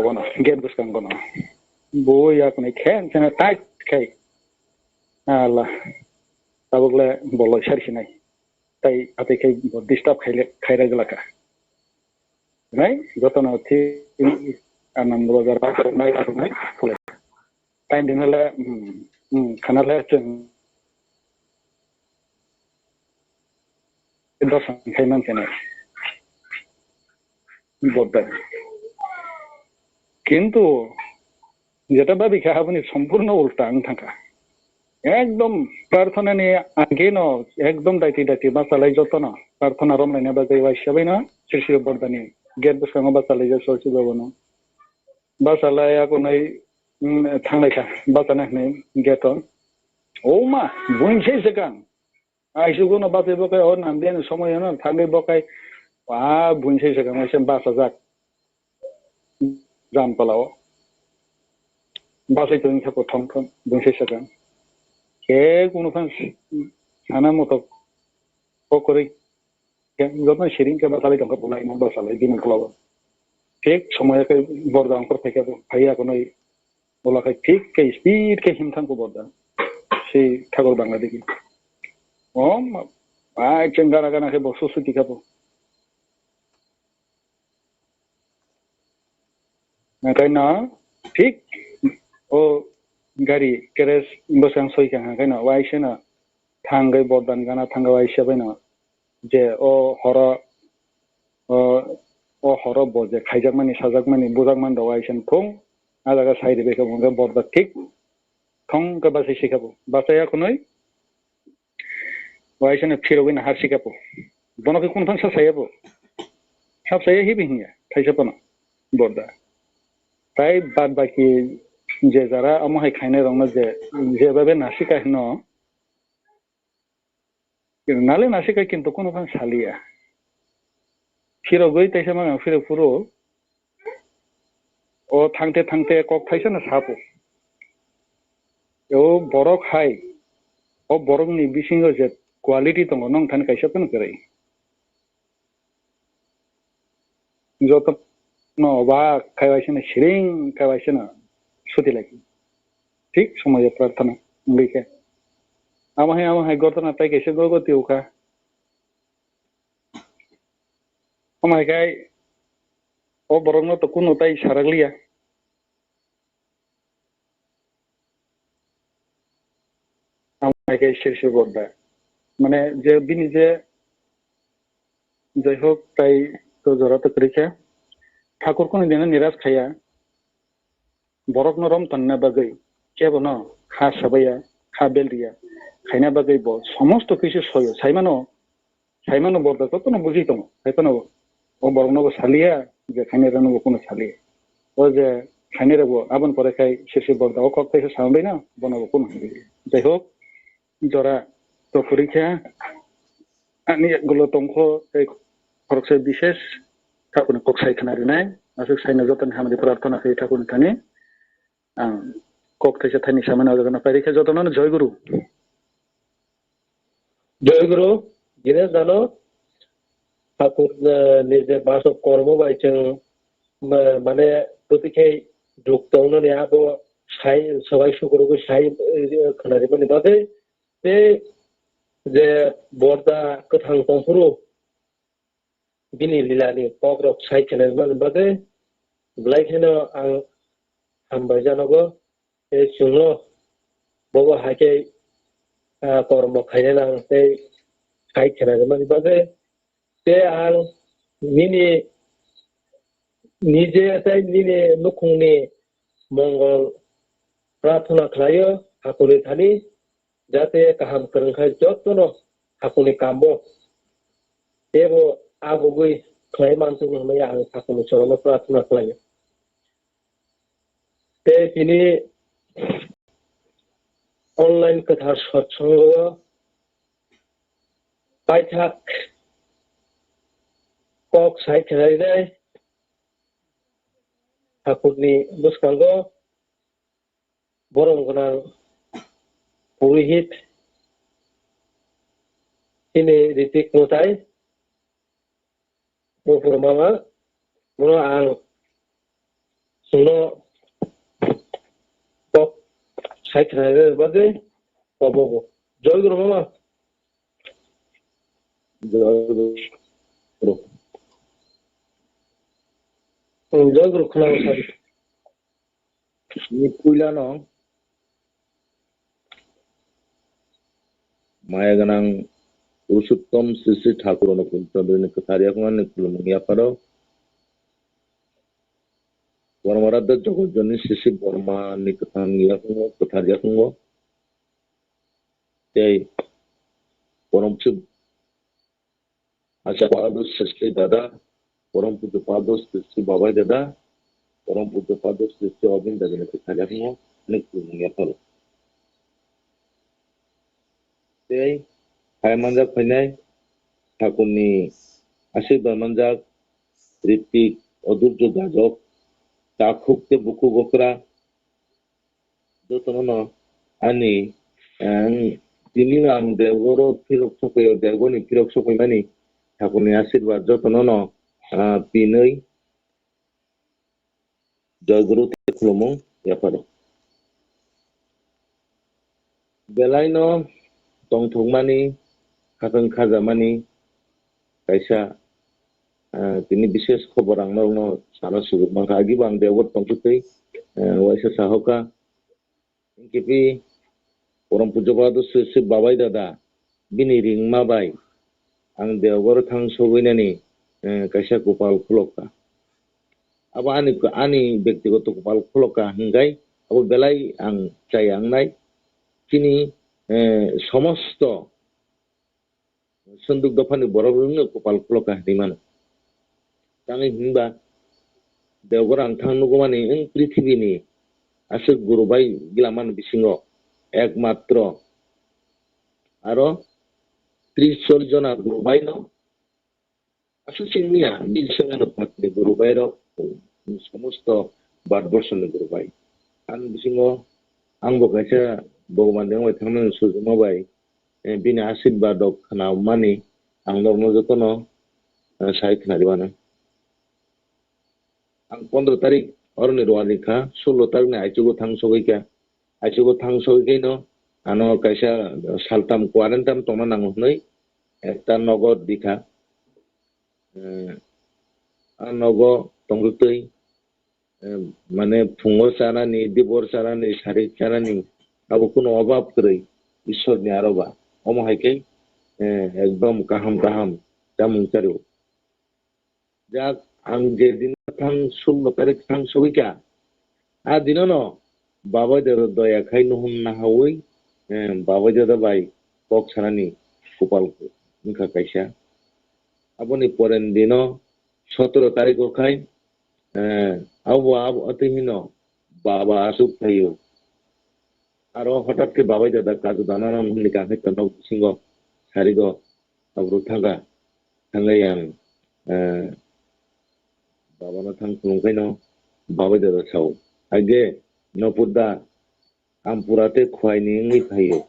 bono gate bwskango no. Bo yakni khen sene tight khai. Allah. Tabuk le boloi sar sinai. Tai atwi khai bo disturb khaile khaira glaka. Nai jotono thi anam roja rak nai rak nai khule. Time din le, hmm, hmm, khana le chwng dosan khai man kene. Bodda. Kintu jeta babi kha aboni sompurno ulta wng thangkha. Ekdom prarthana ni age no ekdom daiti daiti bachalai jotono prarthana romlaina bagwi waisa bai no sri sri bordani gate bwskango bachalai jak sorsi babono. Bachalai akonai, mm, thanglaikha bachana hinwi gate o. O ma, buini sai swkang. Aisugo no bachai bokai o nambiani somoy no thangwi bokai. Wa buini sai swkang waisa bachajak. Jamtala o. Bachai tongwi kha bo thong thong buini sai swkang. Khe kunu phan sana motok kokrwi. Joto siring khe bachalai tongkha, bolai no bachalai bini uklogo. Thik somoy khe borda ongkhor phaikha, phaiya khwnwi ulo khe thik khe speed khe himthang khe borda. Si thakur bangla digi. O ma, ai cheng gana gana khe bo susu tikha bo. Hwnkhe no thik o gari keres bwsang soikha, hwnkhe no waisa no thangwi bordan gana thangwi waisa bai no je o horo, o, o horo bo je khaijakmani, sajakmani, bujakmani rok waisa no thung, a jaga sai rwbaikha, hwnkhe borda thik thong khe bachai sikha bo. Bachai ya khwnwi waisa no phirogwi nahar sikha bo. Bono khe kunu phan sab saya bo. Sab saya hibi hinya, thaisa phano borda. Tai bad baki je jara omo hai khainai rokno je, je babe nasika hino, Nale nasika kintu kunu phan saliya. Phirogwi taisa mano phirok phuru. O thangte thangte kok thaisa no sapo. O borok hai, o borokni bisingo je quality tongo, nong thani kaisa phano kwrwi. Joto no obak khai waisa no siring khai waisa no suti lai. Thik somoyo prarthana wngwi khe. Amo hai, amo hai gotona tai kaisa gogo tiyo kha. Amo hai khai o borokno to kunu tai sarak liya. Amo hai khai sir sir borda. Mane je bini je, jai hok, tai to jora to kwrwi kha. Thakur kunu dino niras khaya. Borokno rom tonna bagwi kebono ha sabaya, ha belriya khaina bagwi bo somosto kisu soyo. Saimano, saimano borda jotono bujui tongo. Haiphano o borokno bo saliya je khainai rokno bo kunu saliya. O je khainai rok bo aboni pore khai sisi borda o kok kaisa sambai no bono bo kunu hwnwi. Jai hok, jora to kwrwi kha. Ani yagulo tongkho tei khoroksa bises thakurni kok sai khna rinai. Aswk saino jotoni hamari prarthana khe thakurni thani. Ang kok thaisa thani samani o jaga no pairi khe jotono no Joy Guru. Joy Guru, Dinesh dano, thakur, eh, ni je baso kormo bai chwng, ma-, mane, toti khe juk tongnani abo sai, sabai sukurugwi sai, eh, khna rimani bagwi, tei je borda kwthang tongphuru bini lila ni kok rok sai khna rimani bagwi belai kheno ang hambai janogo. Tei chwngno bobo hai khe, ah, kormo khaina nang tei sai khna rimani bagwi. Tei ang nini nije tei nini nukhungni mongol prarthana khlaio, hakuni thani, jate kaham kwrwng khai jotono hakuni kambo tebo agugwi khlai manthokno hwnwi ang hakuni chorono prarthana khlaio. Tei tini online kwthar satsongo paithak kok sai khnainai thakurni bwskango borom gwnang Purohit, chini Ritik Mutai, Mufur Mama, bono ang chwngno kok sai khna bagwi kobogo. Joy Guru Mama. Joy Guru. Hmm, Joy Guru khna bagwi. Ni puilano maya gwnang Purushottom Sri Sri Thakur Anup Chandra ni kwthar yakung ani khulumung yapharo. Borma Radha Jogot Joni Sri Sri Borma ni kwthang yakungo, kwthar yakungo. Tei Porom Sri Acha Pado Sri Sri Dada, Porom Pujo Pado Sri Sri Babai Dada, Porom Pujo Pado Sri Sri Obin Dada ni kwthar yakungo ani khulumung yapharo. Tei hai manjak phainai thakurni asirba manjak Ritik, Odurjo Gajok, Takhuk tei Bukhuk Okra, jotono no ani, ang, tini ang Debgoro phirok sokoi, Debgorni phirok sokoi mani thakurni asirba jotono no, ah, pinwi Joy Guru tei khulumung yapharo. Belai no tongthokmani, khakang khajamani kaisa, ah, tini bises khobor ang norokno sana sujuk mankha. Agi bo ang Debgor tongthok tei, ah, waisa sahoka. Hingkhe phi Porom Pujo Pado Sri Sri Babai Dada bini ringma bai ang Debgor thang sogwi nani, eh, kaisa kopal khulokha. Abo ani, ani bektigoto kopal khulokha hingkhai abo belai ang chaya wngnai. Chini, eh, somosto Sunduk dophani borok rokno kopal khulokha hinwi mano. Tangwi hinba Debgor ang thang nugumani wng prithibini aswk gurubai gila mani bisingo ekmatro aro tris chollish jona gurubaino aswk chwngya, bini swngcharno phatni gurubairok, somosto Bharatborsoni gurubai. Ani bisingo ang bo kaisa Bhagwan ni wngwi thangmani sujuma bai, eh, bini asirba rok khna mani ang norokno jotono, eh, sai khna rwmano. Ang pondro tarik oroni rwani kha, sullo tarik ni aichugo thang sogwi kha. Aichugo thang sogwi khaino ano kaisa saltam quarantine tongna nango hwnwi ekta nogo rikha. Eh, a nogo tongtwi, eh, mane phungo chanani, dibor chanani, sari chanani, abo kunu obab kwrwi Ishwarni aroba. Omo hai khe, eh, ekdom kaham kaham chamung chario. Jak, ang je din thang sullo tarik thang sogwi kha, a dinono Babai Dada doya khai nuhum nahawi, eh, Babai Dada bai kok sanani kupal wngkha kaisa. Aboni poren dino sotoro tariko khai, eh, abo, abo atwi hino baba aswk phaio. Aro hotat khe Babai Dada kaju dana nang hwnwi kangkhe tonok bisingo sarigo abro thangkha. Thangkhe yang, eh, babano thang khulumkhaino Babai Dada sao, "Age, nopur da, ampura tei khwai ni wngwi phaio."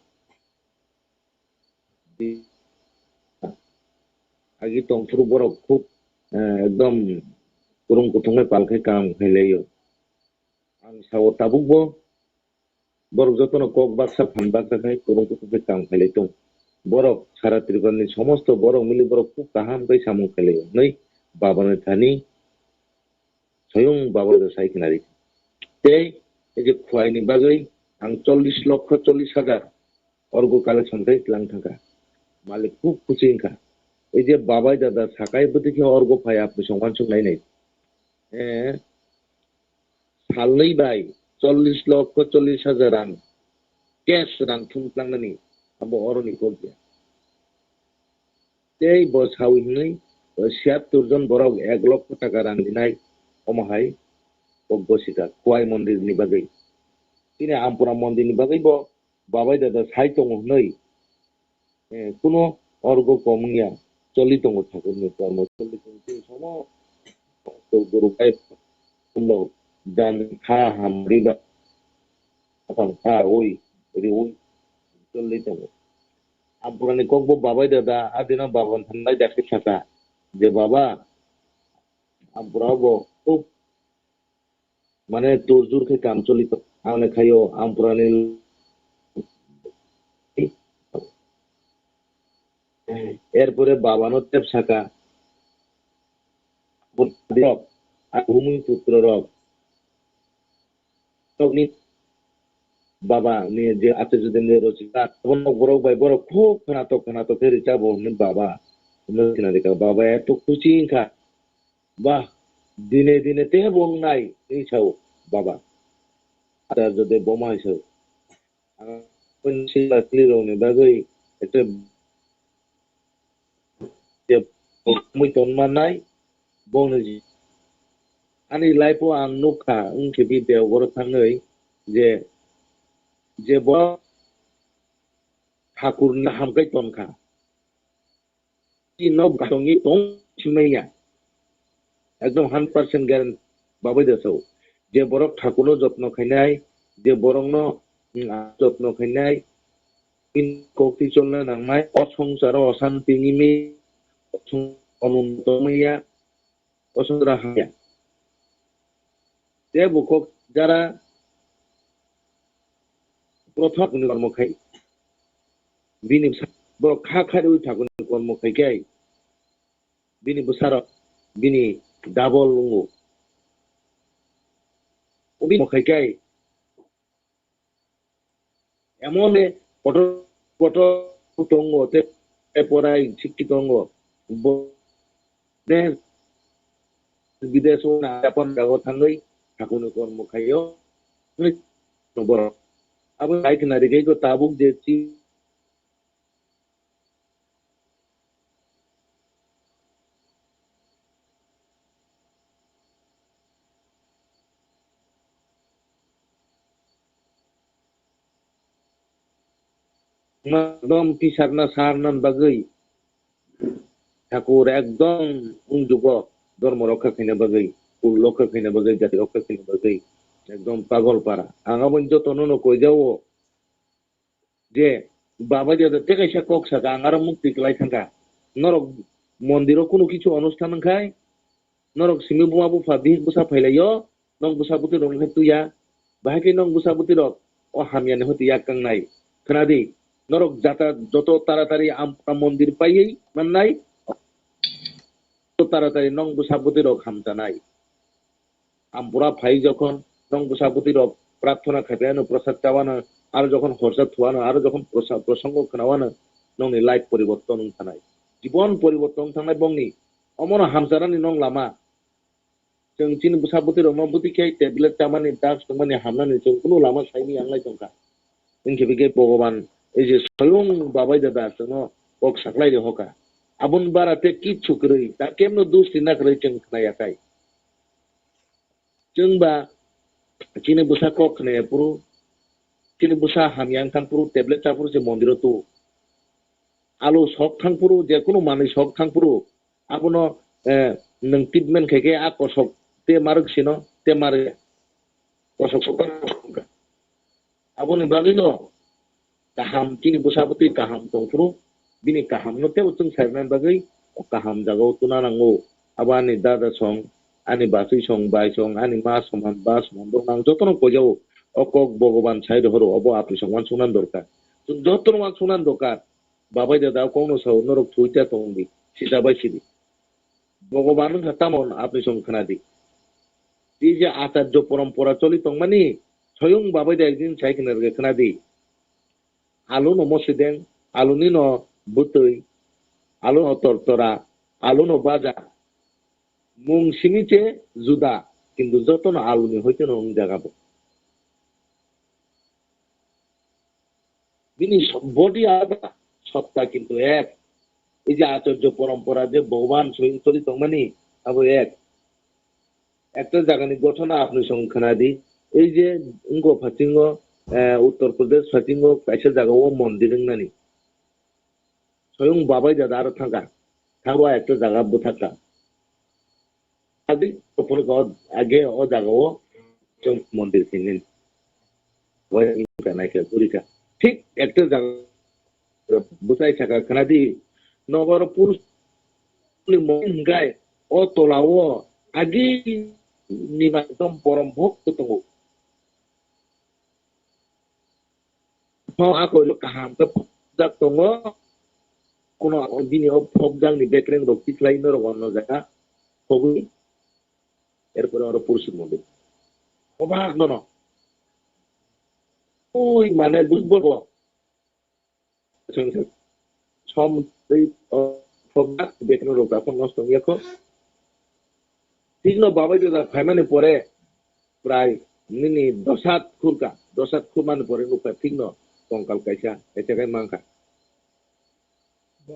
Agi tongphuru borok khub, eh, ekdom kwrwng kuthung bai pal khai kam khai laio. Ang sao tabuk bo borok jotono kok baksa phan baksa khai kwrwng kuthung bai kam khai lai tong. Borok sara Tripura ni somosto borok mili borok khub kaham khai samung khai laio hwnwi babani thani Soyung Babai Dada sai khna ri. Tei ei je khwai ni bagwi ang chollish lokho chollish hajar orgo collection khai tlang thangkha. Malik khub khusi wngkha. Ei je Babai Dada sakai bwtwi khe orgo phai apni song uansuk nai nai. Eh, salnwi bai chollish lokho chollish hajar rang cash rang thum tlangnani abo oroni kok ya. Tei bo sawi hwnwi, o, siyattor jon borok ek lokho taka rang rinai, omo hai kok gosika Khwai mondir ni bagwi. Chini Ampura mondir ni bagwi bo Babai Dada sai tongo hwnwi, eh, kuno orgo kom wngya, choli tongo thakurni kormo, choli tongo chini somo, to guru bai kuno dan kha hamri ba, apan kha oi, ri oi. choli tongo. Ampurani kok bo babai da da, adino baba thanai da khe saka je, "Baba, ampura bo khub mane tur jur khe kam choli tongo, ang le khaio ampurani." Erpore babano tep saka, "Rok, a bhumi putro rok, tokni baba ni je ate jodi ne rochika, borok bai borok khub khwnatok khwnatok khe richabo hwnwi baba hwnwi khna rika, baba eto khuchi wngkha, ba dine dine tebo wngnai hwnwi sao baba." Ate jodi boma hai sao. Ang sila kli rokni bagwi ekta je mui ton mannai bongni ji-, ani life o ang nukha wngkhe video borok thangwi je, je borok thakurni hamkai tonkha. Chini nok tongwi tong simaya. Ekdom hundred percent guarantee babai da sao. Je borok thakurno jotno khainai, je borokno, mm, jotno khainai, kokti cholna nangnai, o songsaro osanti nimi, onunto maya, o songsaro hamya. Tei bukhuk jara prothom ni kormo khai. Bini bwsa-, borok kha kha rwi thakurni kormo khai khe bini bwsarok bini double wngo. Bini kormo khai khe emon le kotor kotor tongo, te, te porai sikki tongo. Bo, ne, bidesh o na Japan jago thangwi thakurni kormo khaio. Borok abo hai khna rikhe ko tabuk je chi Ekdom tisarna sarna bagwi thakur ekdom wngjugo, dhormo rokha khaina bagwi, kul rokha khaina bagwi, jati rokha khaina bagwi ekdom pagol para. Ang aboni jotono no koijao je baba je tei kaisa kok saka, ang aro mukti kwlai thangkha. Norok mondiro kunu kichu onusthan wngkhai, norok simi buma bupha bihik bwsa phailaio, nong bwsa bwtwi rok khe tuya. Bahai khe nong bwsa bwtwi rok o hamya ni hoti yak kangnai. Khna di, norok jata joto taratari am, am mondir paiwi mannai, joto taratari nong bwsa bwtwi rok hamjanai. Ampura phai jokhon nong bwsa bwtwi rok prarthana khaipaiano, prasad chawano, aro jokhon horsa thuano, aro jokhon prosa-, prosango khwnawano, nongni life poriborton wng thanai. Jibon poriborton wng thangnai bongni. Omono hamcharani nong lama. Chwng chini bwsa bwtwi rokno bwtwi khe tablet chamani, drugs tongmani hamnani chwng kunu lama saimani yanglai tongkha. Wngkhe bikhe Bhogoban ei je soyong babai dada chwngno kok saklai rw hoka. Aboni bara tei kichu kwrwi, ta kemno dusti na kwrwi chwng khna yakhai. Chwng ba chini bwsa kok khna ya phuru, chini bwsa hamya wng than phuru, tablet cha phuru se mondiro tu. Alu sok thang phuru, je kunu manwi sok thang phuru, abono, eh, nwng treatment khai khe a kosok te marwk sino, te marwk ya. Kosok sok thang phuru. Aboni bagwi no kaham, chini bwsa bwtwi kaham tong phuru, bini kaham no tebo chwng sairwna bagwi o kaham jagao tuna nango. Abo ani dada song, ani bachwi song, bai song, ani ma soman, ba soman, bo nang jotono koijao. O kok Bhogoban sai rohoro, obo apni song uansukna dorkar. Chwng jotono uansukna dorkar. Babai dada kokno sao, norok thwi ta tong di, sida bai sidi. Bhogoban wngkha tamon apni song khna di. Tei je acharjo porompora choli tongmani, soyong babai da ekdin sai khna rwgwi khna di. Alu no mosideng, alu ni no bwtwi, alu no tortora, alu no baja. Mung simi che juda, kintu joto no alu ni hoite no wng jaga bo. Bini so-, body alada, sotta kintu ek. Ei je acharjo porompora je Bhogoban soyong choli tongmani, abo ek. Ekta jagani ghotona apni song khna di. Ei je wngkho phasingo, eh, Uttar Pradesh phasingo kaisa jagao mondir wngnani. Soyong babai dada aro thangkha. Thangbo ekta jaga bwthakha. Adi, ophuru ka, age o jaga o chwng mondir khe nini. Wai wngkha naikha, gurikha. Thik ekta jaga bwsai saka khwnadi, nogo oro purush ni mung hwnkhe o tola o agi ni ekdom borom bhokto tongo. Ho a koilo kaham khe phobjak tongo. Kuno bini o phobjak ni bekreng rok tikhlai norok o jaga phogwi. Erpore oro Purushottama Mondir. Obak nono. Oi mane bujbo. Som tei, o, phobjak bekreng rok daphon nosto wngya kho. Tikno babai dada phaimani pore prai nini dosat khurka, dosat khurmani pore nukha tikno tongkal kaisa, kaisa khe mankha.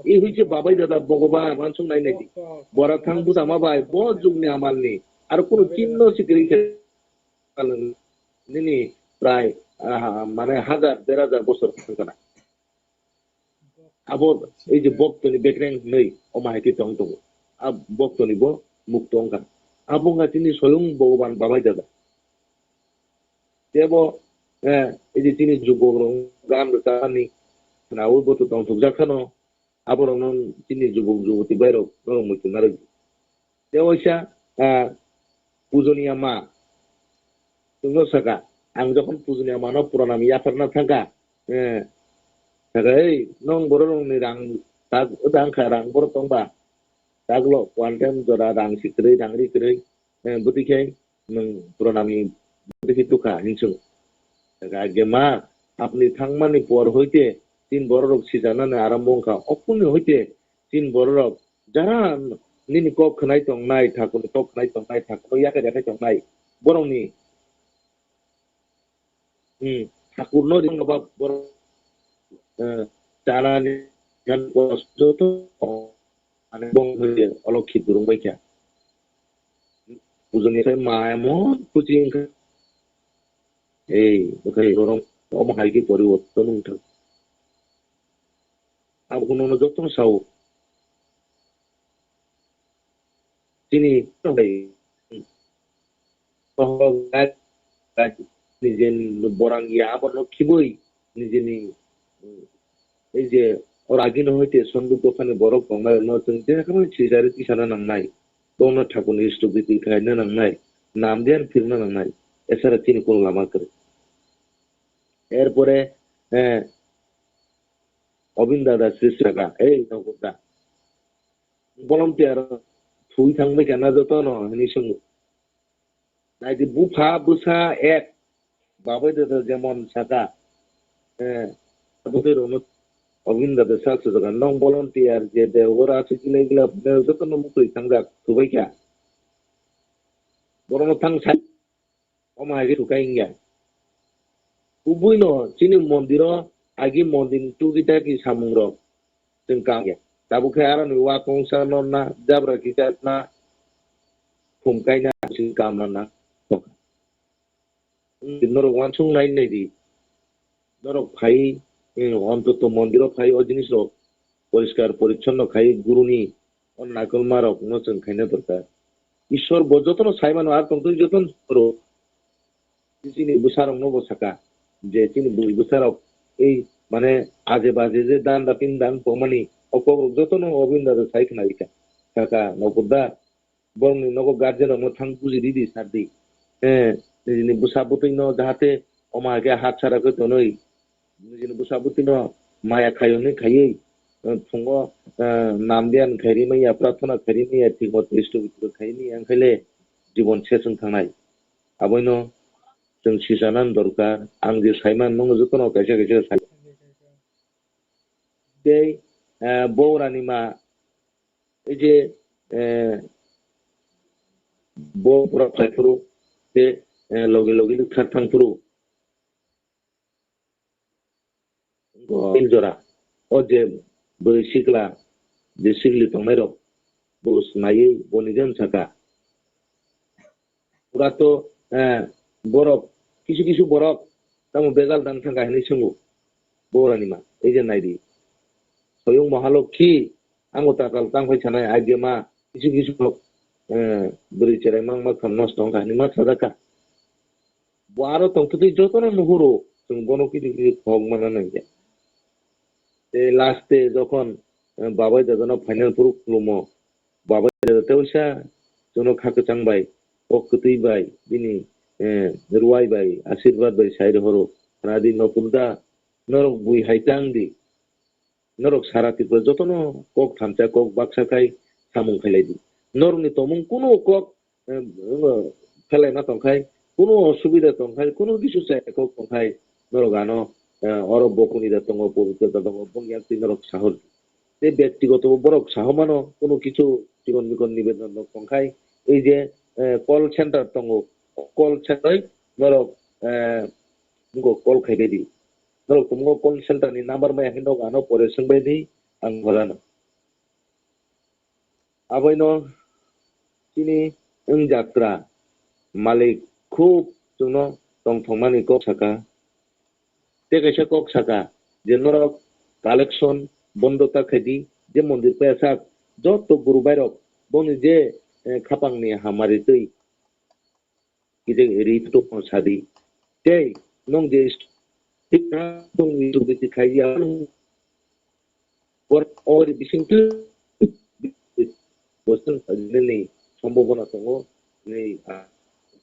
I hwise babai dada Bhogoban wansuk nai nai di. Bora thang bwtama bai bo jugni amalni aro kunu chinno sikiri khe nini prai, ah, mane hajar, der hajar bosor thang kana. Abo ei je boktoni bekreng hinwi omo hai khe tong tongo. A boktoni bo mukto wngkha. Abo wngkha chini soyung Bhogoban babai dada. Tebo, eh, ei je chini jubokrok gan rwchapani khwnaui bo to tongthokjak kheno, aborokno chini jubok juboti bairok norok muitu narwk. Tei waisa, ah, pujoniya ma. Chwngno saka, ang jokhon pujoniya mano purana mi yapharna thangkha, eh, saka, "Ei, nong bororokni rang tak wngkha, rang borok tongba? Taklo one time jora rang si kwrwi, rang ri kwrwi, eh, bwtwi khe nwng purana mi bwtwi khe tukha," hinsung. Saka, "Age ma, apni thangmani por hoite tin bororok sijaknani arambo wngkha, ophulni hoite tin bororok jara nini kok khwnai tongnai, thakurni kok khwnai tongnai, thakurno yakhai yakhai tongnai, borokni, hmm, thakurno ringno ba borok, eh, chanani joto ani bong hwnwi olok khit durung bai kha. Pujoni khai ma emon kuchi wngkha." Ei, bwkhai borok omo hai khe poriborton wngthang. Abo kheno jotono sao. Chini nijeni borang ya abono khibui nijeni, ei je oro agini hoite sondu dophani borok tongnai no chwng je kheno sijari tisana nangnai. Bono thakurni stupidi khaina nangnai. Nam diyan phirna nangnai. Esara chini kono lama kwrwi. Erpore, eh, Obin dada sri saka, "Ei, nokota. Volunteer thui thangbai kana jotono," hinwi swngo. Naidi bupha bwsa ek, babai dada jemon saka, eh, abotwi rokno Obin dada sak sujaka, "Nong volunteer je de ora se gila gila jotono mukri thangjak thubai kha." Borokno thang sai. Omo hai khe thukai wngya. Kubui no chini mondir o agi mondir ni tugi taki samung rok chwng kam ya. Tabuk khe aroni wa kongsa no na, jabra kisa na, khum kaina chwng kam na na. Norok wansuk nai nai di. Norok phai, eh, ontoto mondir o phai o jinis rok poriskar porichonno khai guru ni o naikolmarokno chwng khaina dorkar. Ishwar bo jotono sai mano, ar tongtwng jotono soro. Chini bwsarokno bo saka je chini bwsarok ei mane aje baje je dan dapin dan tongmani o kokrok jotono Obin dada sai khna rikha. Saka nokudda borokni nogo guardian rokno thang buji ridi sardi. Eh, nini bwsa bwtwino jahate omo hai khe hat sara khe tonwi nijini bwsa bwtwino maya khai hwnwi khaiwi, eh, phungo, eh, nam diyan khai rimaya, prarthana khai rimaya, thik moto isto bitro khai rimaya, wngkhaile jibon ses wng thangnai. Aboino chwng sichana dorkar. Ang je saiman, nwng jotono kaisa kaisa sai. Tei, eh, bo rani ma, ei je, eh, bo pura phai phuru, tei, eh, logi logi thar thang phuru. Tin jora. O je bwrwi sikla, je sikli tongnai rok, bo snaiwi bo nijeno saka. Pura to, eh, borok, kisu kisu borok, tamo bejal dan thangkha hinwi swngo. Bo rani ma, ei je naidi. Soyung Mahalokhi, ango takal tangphai sanai, ai je ma, kisu kisu borok, eh, bwrwi cherai mang ma kham nosto wngkha hinwi ma sajakha. Bo aro tongthokgwi jotono nuhuro, Chwng bono kithi kithi kok mana nangya. Tei last day jokhon, eh, babai dadano final proof khulumo, babai dada teisa chwngno kha kwchang bai, kok kwtwi bai, bini, eh, ruwai bai, asirwad bai sai rohoro. Khna di Nokul da, norok bui hai tang di. Norok sara Tripura jotono kok thamsa, kok baksa khai samung khailai di. Norokni tongmung kunu kok, eh, phelai ma tongkhai, kunu osubida tongkhai, kunu kisu chaya kok tongkhai, norok ano, eh, oro bo kuni da tongo, pobitro da tongo, bong yak twi norok sahor. Tei byaktigoto bo borok sahomano kunu kisu chikon mikon nibedon rok tongkhai, ei je, eh, call center tongo, call center norok, eh, nugo call khai bai di. Norok tongo call center ni number maya hinwi norok ano pore swng bai di, ang horano. Aboino chini wng jatra malik khub chwngno tongthokmani kok saka. Tei kaisa kok saka je norok collection bondo ta khaidi, je mondir payasak joto guru bairok boni je, eh, khapangni hamari twi kije ri tongmo sadi. Tei nwng je is-, tong YouTube khaidi, ang bor ori bising twi bosong sajinani sombobona tongo. Nei, ah,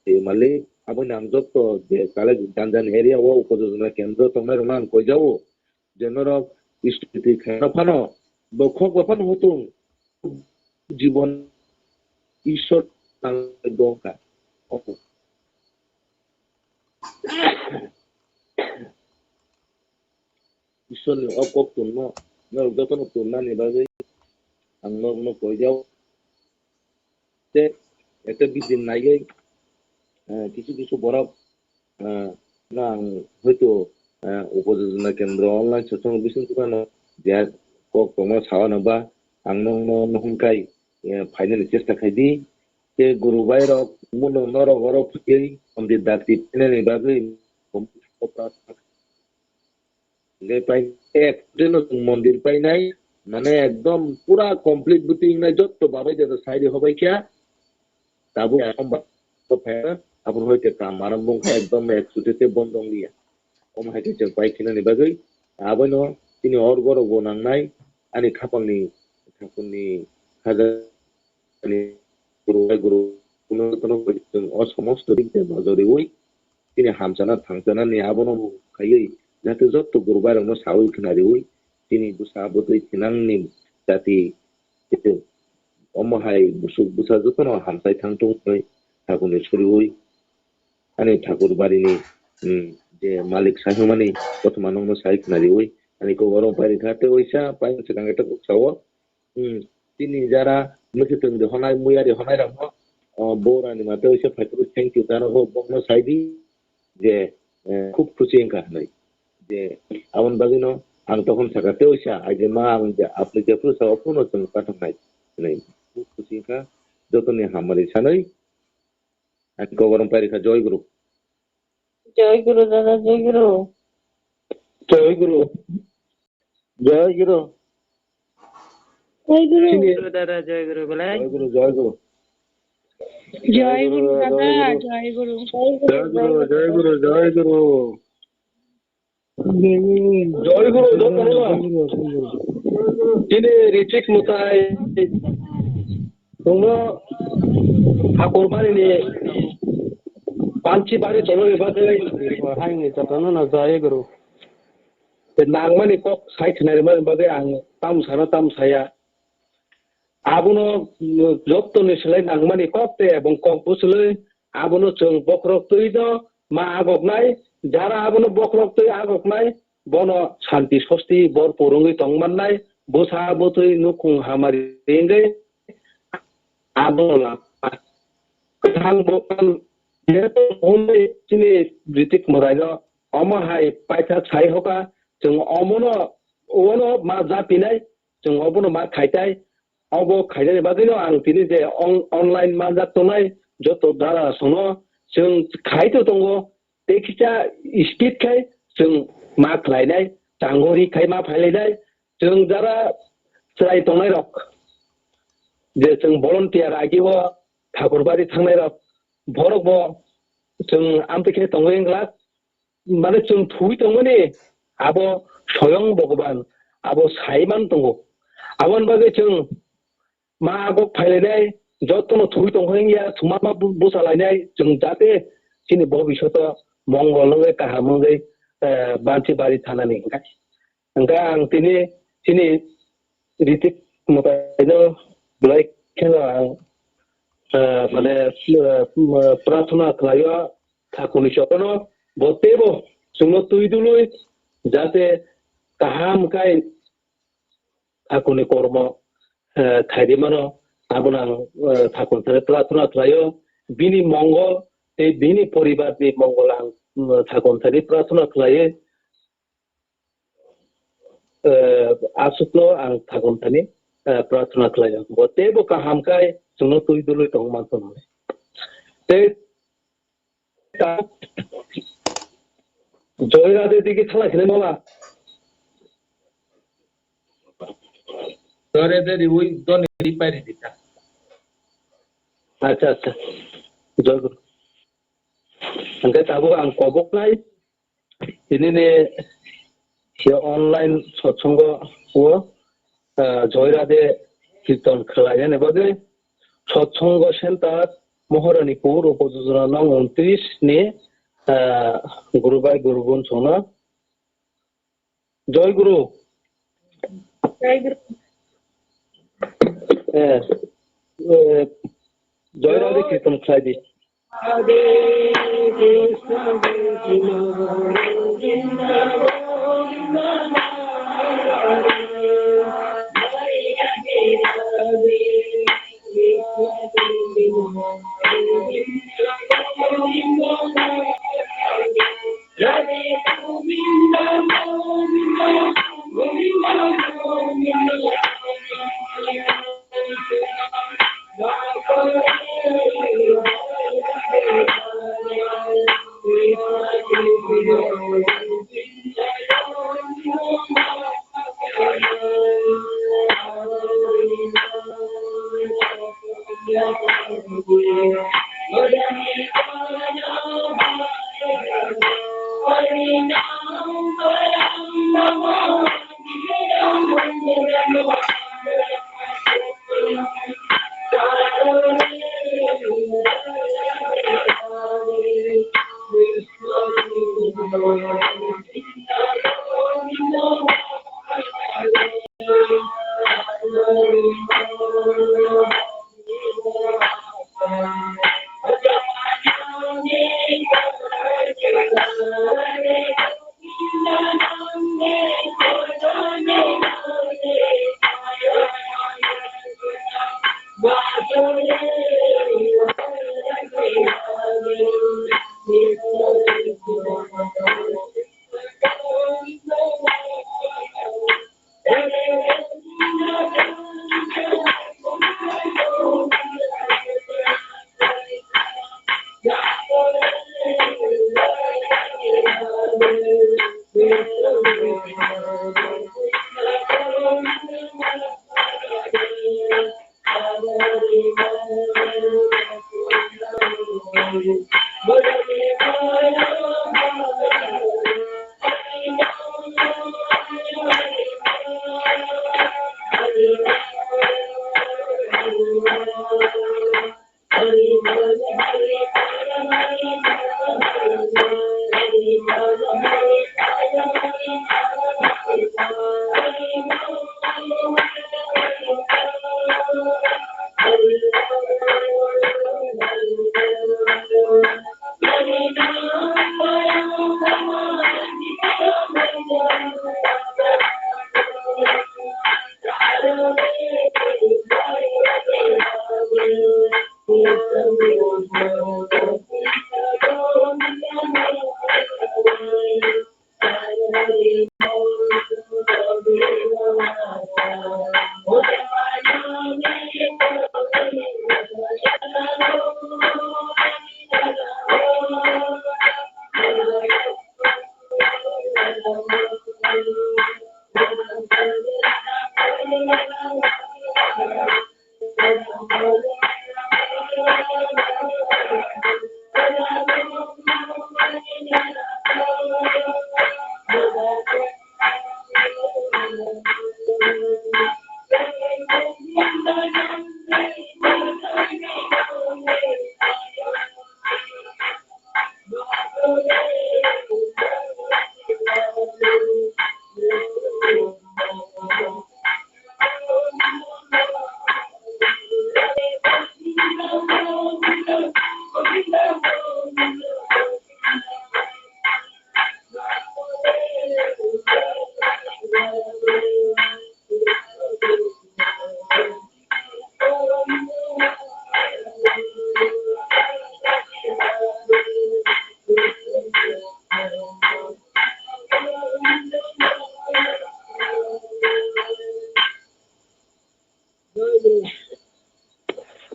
tei malik, abo nang jotto je kale janjan area o upojona kendro tongnai rok ang koijao. Je norok istiti khaina phano, bokhok ba phano hotung jibon Ishwar tang dongkha. Ishwarni o kok tongno norok jotono tonnani bagwi ang norokno koijao. Tei ekta video naiwi, eh, kisu kisu borok, eh, no ang hoito, eh, upojona kendro online session bising tongmano je kok tongma sawana ba ang nokno nuhunkai, eh, phainani chesta khaidi. Tei guru bai rok muno norok oro phaiwi mondir dakti phainani bagwi Hingke pai ek dino chwng mondir painai, mane ekdom pura complete bwtwi wngnai jotto babai de sai de hobai kya. Tabuk sombar to phaina, aboni hoite kam aram bongkha ekdom ek sute te bondo wngliya. Omo hai khe chwng pai khinani bagwi abono chini orgo rok bo nangnai, ani khapangni thakurni khaja ani guru bai guru kuno tono chwng o somosto dik de nojoriwi chini hamchana thangchanani abono khaiwi jate jotto guru bairokno sawi khnariwi chini bwsa bwtwi thinangni jati omo hai bwswk bwsa jotono hamchai thangthung hwnwi thakurni suriwi ani thakur barini, mm, je malik saimani kothoma nokno sai khnariwi ani kok oro pai rikha tei waisa pai swkang eta kok sao. Hmm. Chini jara mwkhwtwng de honai, muya de honai rok no, o, bora ni mate oisa phaikhe thank you, tano ho bokno sai di je, eh, khub khusi wngkha hinwi. Je aboni bagwi no ang tokon saka tei oisa ai je ma ang je apni je phuru sa o phuru no chwng pathak nai hinwi khub khusi wngkha. Joto ni hamari sanwi ang kogorom pai rikha, Joy Guru. Joy Guru dada, Joy Guru. Joy Guru. Joy Guru. Joy Guru. Sini. Guru dada, Joy Guru belai. Joy Guru, Joy Guru. Joy Guru dada, Joy Guru. Joy Guru, Joy Guru, Joy Guru. Joy Guru, Joy Guru. Sini Ritik Mutai. Tongno Thakurbari ni panchi bari tongno ni bagwi. Hai ni jotano no Joy Guru. Te nangmani kok sai khnarima bagwi ang tam sana tam saya. Abono, mm, jotto ni slai nangmani kok te ebong kok bwswlwi abono chwng bokhorok twi no ma agoknai, jara abono bokhorok twi agoknai, bono santi sosti bor purungwi tongmannai, bwsa bwtwi nukhung hamari wngwi abono lama. Kwthang bokal jehetu hwnwi chini Ritik Mwtaino omo hai paithak sai hoka, chwng omono, obono ma japinai, chwng obono ma khaitai, obo khainani bagwino ang tini je on-, online manjak tongnai joto dara sono chwng khai to tongo, tei kisa speed khai chwng ma khlainai, changori khai ma phailainai, chwng jara chwrai tongnai rok, je chwng volunteer agi o Thakurbari thangnai rok, borok bo chwng amtwi khe tongwi wngla, mane chwng thwi tongmani abo soyong Bhogoban abo saiman tongo. Aboni bagwi chwng ma agok phailainai, jotono thwi tongkha wngya, thuma ma bu-, bwsalainai, chwng jate chini bobisyoto mongol wngwi, kaham wngwi, eh, banchi bari thanani hwnkhe. Hwnkhe ang tini chini Ritik mwtaino belai kheno ang, eh, mane, eh, prarthana khlaio, thakurni chokono, bo teibo chwngno twi dului, jate kaham khai thakurni kormo, eh, khaidi mano, abono ang, eh, thakur thani prarthana khlaio, bini mongol tei bini poribarni mongol ang, mm, thakur thani prarthana khlaio. Eh, aswkno ang thakur thani, eh, prarthana khlaio. Bo teibo kaham khai chwngno twi dului tong manthogo. Tei ta-, Joy Radhe digi thala khile mala. Joy Radhe riwi doni ripai ridita. Acha, acha. Joy Guru. Hwnkhe tabuk ang koboknai. Tinini se online sotsongo o, ah, Joy Radhe kirton khlainani bagwi sotsongo center Moharanipur upojona nong untris ni, ah, guru bai guru gun chwngno Joy Guru. Joy Guru. Eh, eh, Joy Radhe kirton khlai di.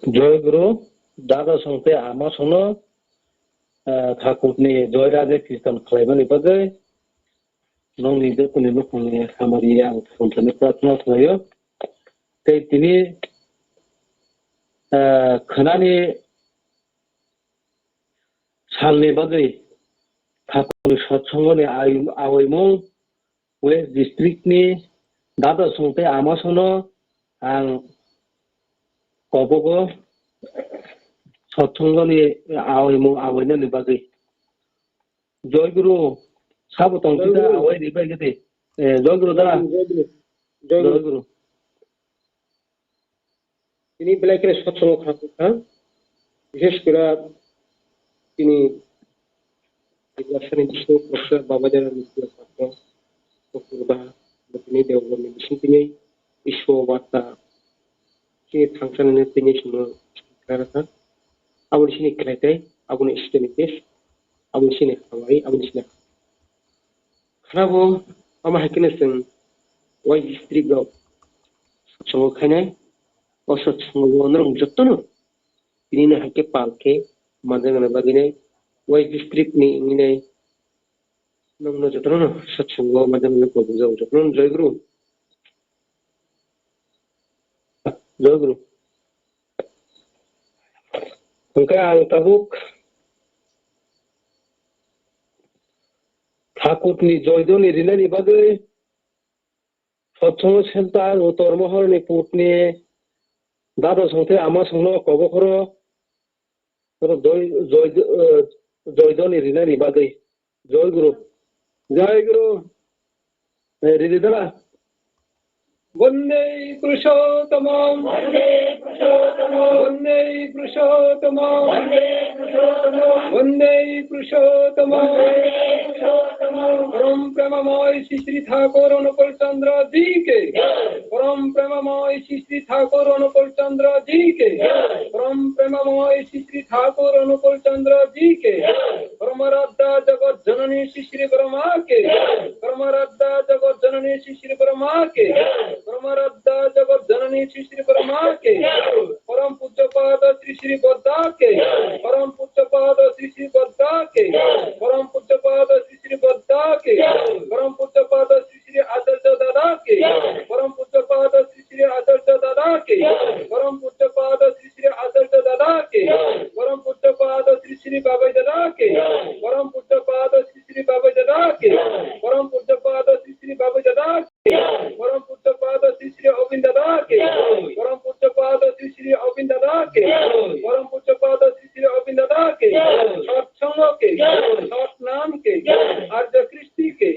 Joy Guru, dada song tei ama songno, eh, Thakurni joy raje kirtan khlaimani bagwi nongni joto ni nukhungni hamari ang thakurni prarthana khlaio. Tei tini, eh, khwnani salni bagwi Thakurni satsongoni ai-, awaimung West District ni dada song tei ama songno ang kobogo satsongoni awaimung awainani bagwi. Joy Guru, sabo tong Joy tida Guru. Awai ribai gede. Eh, Joy Guru da. Joy Guru. Joy Guru. Joy Guru. Tini belai kheno satsongo kha kha. Bishesh kore tini Tiprasani bising professor Babajana Mukti Patro, Doctor Bah, tini Deoboni bising tini Iswo Warta, tini thangsanani tini simo kha kha. Aboni sini khlai tei, aboni sini test, aboni sini hamari, aboni sini Khwnabo, omo hai kheno chwng West District rok satsongo khainai, o satsongo bo norok jotono tini no hai khe pal khe manjaknai bagwi nai West District ni wngwi nai nokno jotono no satsongo manjaknai kobokjak jotono no Joy Guru. Joy Guru. Hwnkhe ang tabuk Thakurni joidoni rinani bagwi Sotsongo Center Uttor Mohorni Putni dada songthe ama songno kobokhoro oro joi-, joi-, eh, joidoni rinani bagwi. Joy Guru. Joy Guru. Eh, ridi dala. Vande Purushottamam. Vande Purushottamam. Vande Purushottamam. Vande Purushottamam. Param Premamoy Shri Shri Thakur Anupal Chandra ji ke. Param Premamoy Shri Shri Thakur Anupal Chandra ji ke. Param Premamoy Shri Shri Thakur Anupal Chandra ji ke. Paramaradha Jagat Janani Shri Shri Brahma ke. Paramaradha Jagat Janani Shri Shri Brahma ke. Paramaradha Jagat Janani Shri Shri Brahma ke. Param Pujya Pada Shri Shri Buddha ke. Param Pujya Pada Shri Shri Buddha ke. Param Pujya Pada Shri Shri Buddha ke. Param Pujya Pada Shri Shri Acharya Dada ke. Param Pujya Pada Shri Shri Acharya Dada ke. Param Pujya Pada Shri Shri Acharya Dada ke. Param Pujya Pada Shri Shri Babai Dada ke. Param Pujya Pada Shri Shri Babai Dada ke. Param Pujya Pada Shri Shri Babai Dada ke. Param Pujya Pada Shri Shri Obin Dada ke. Param Pujya Pada Shri Shri Obin Dada ke. Param Pujya Pada Shri Shri Obin Dada ke. Sat Sangha ke. Sat Nam ke. Arya Kristi ke.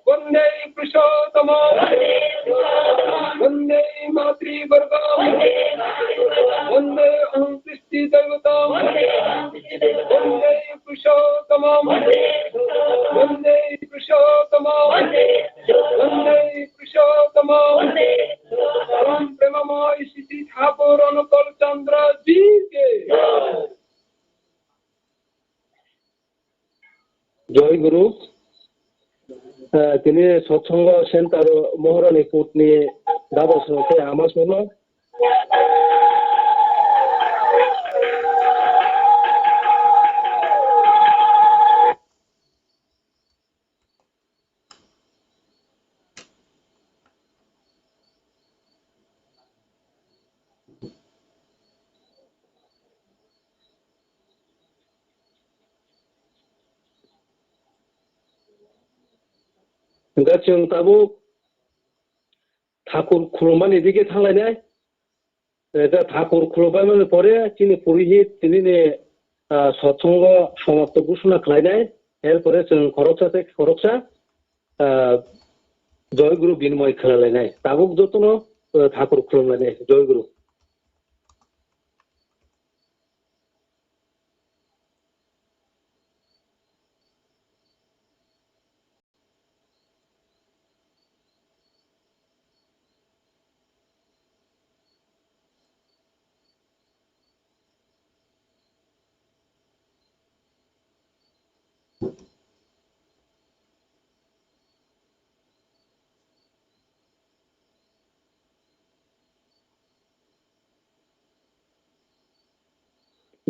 Vande Purushottamam. Vande Matri Vargam. Vande Aham Kristi Devatam. Vande Purushottamam. Vande Purushottamam. Vande Purushottamam. Param Premamoy Shri Thakur Anupal Chandra ji ke. Joy Guru. Eh, tini Sotsongo Center Mohorani Putni dada songthe ama songno. Hwnkhe chwng tabuk Thakur khulumani dige thanglainai. Eh, da Thakur khulumani pore chini purohit tinini, ah, sotsongo somapto ghosona khlainai. Erpore chwng khoroksa tei khoroksa, ah, Joy Guru binimoy khlalainai. Tabuk jotono, eh, Thakur khulumlainai. Joy Guru.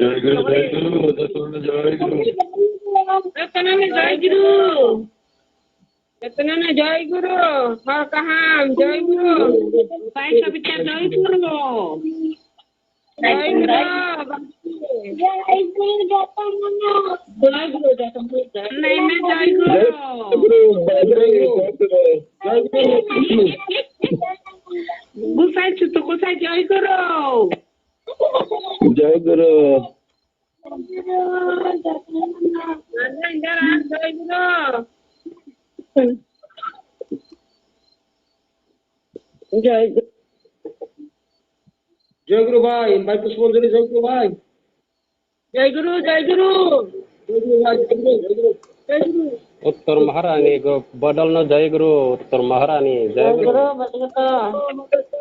জয় গুরু, জয় গুরু, জয় গুরু। রতননে জয় গুরু। রতননে জয় গুরু। হর কাহাম, জয় গুরু। ভাই কবিতা জয় গুরু। জয় গুরু। জয় গুরু, জয় গুরু। নাইমা জয় গুরু। জয় গুরু, জয় গুরু। গুসাই সুতু গুসাই জয় গুরু। জয় গুরু। জয় গুরু। জয় গুরু ভাই, ভাই পুষ্পঞ্জলি, জয় গুরু ভাই। জয় গুরু, জয় গুরু। জয় গুরু ভাই, জয় গুরু, জয় গুরু। জয় গুরু। উত্তর মহারানী গো বদল ন জয় গুরু, উত্তর মহারানী জয় গুরু। গুরু, বদল তো।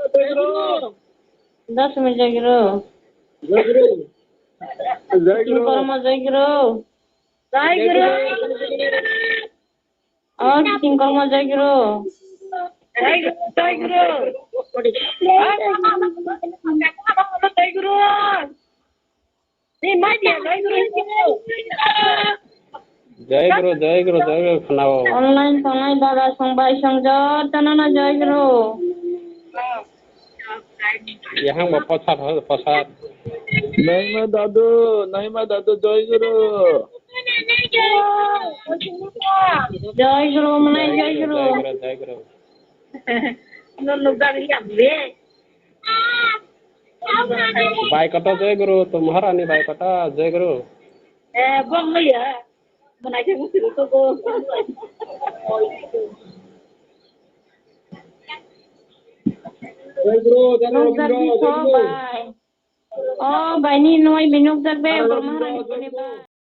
জয় গুরু। দশমী জয় গুরু। জয় গুরু। জয় গুরু। কর্ম জয় গুরু। জয় গুরু। Oh, King Kormo, jai guru. Jai guru, jai guru. Jai guru. Ni mai dia, jai guru. Jai guru, jai guru, jai guru, khwnao. Online tongnai dada songbai songjot tanana jai guru. Yahang ba phosat, phosat. Naima dadu, naima dadu, jai guru. Jai Guru, manai Jai Guru. Jai Guru, Jai Guru. No, no, gari ya, be. Bai kota Jai Guru, to Maharani bai kota Jai Guru. Eh, bong ya. Manai ke musi to go. Jai Guru, Jai Guru, Jai Guru. Bai. O bai ni noi minuk jak be, Guru Maharani ni bai.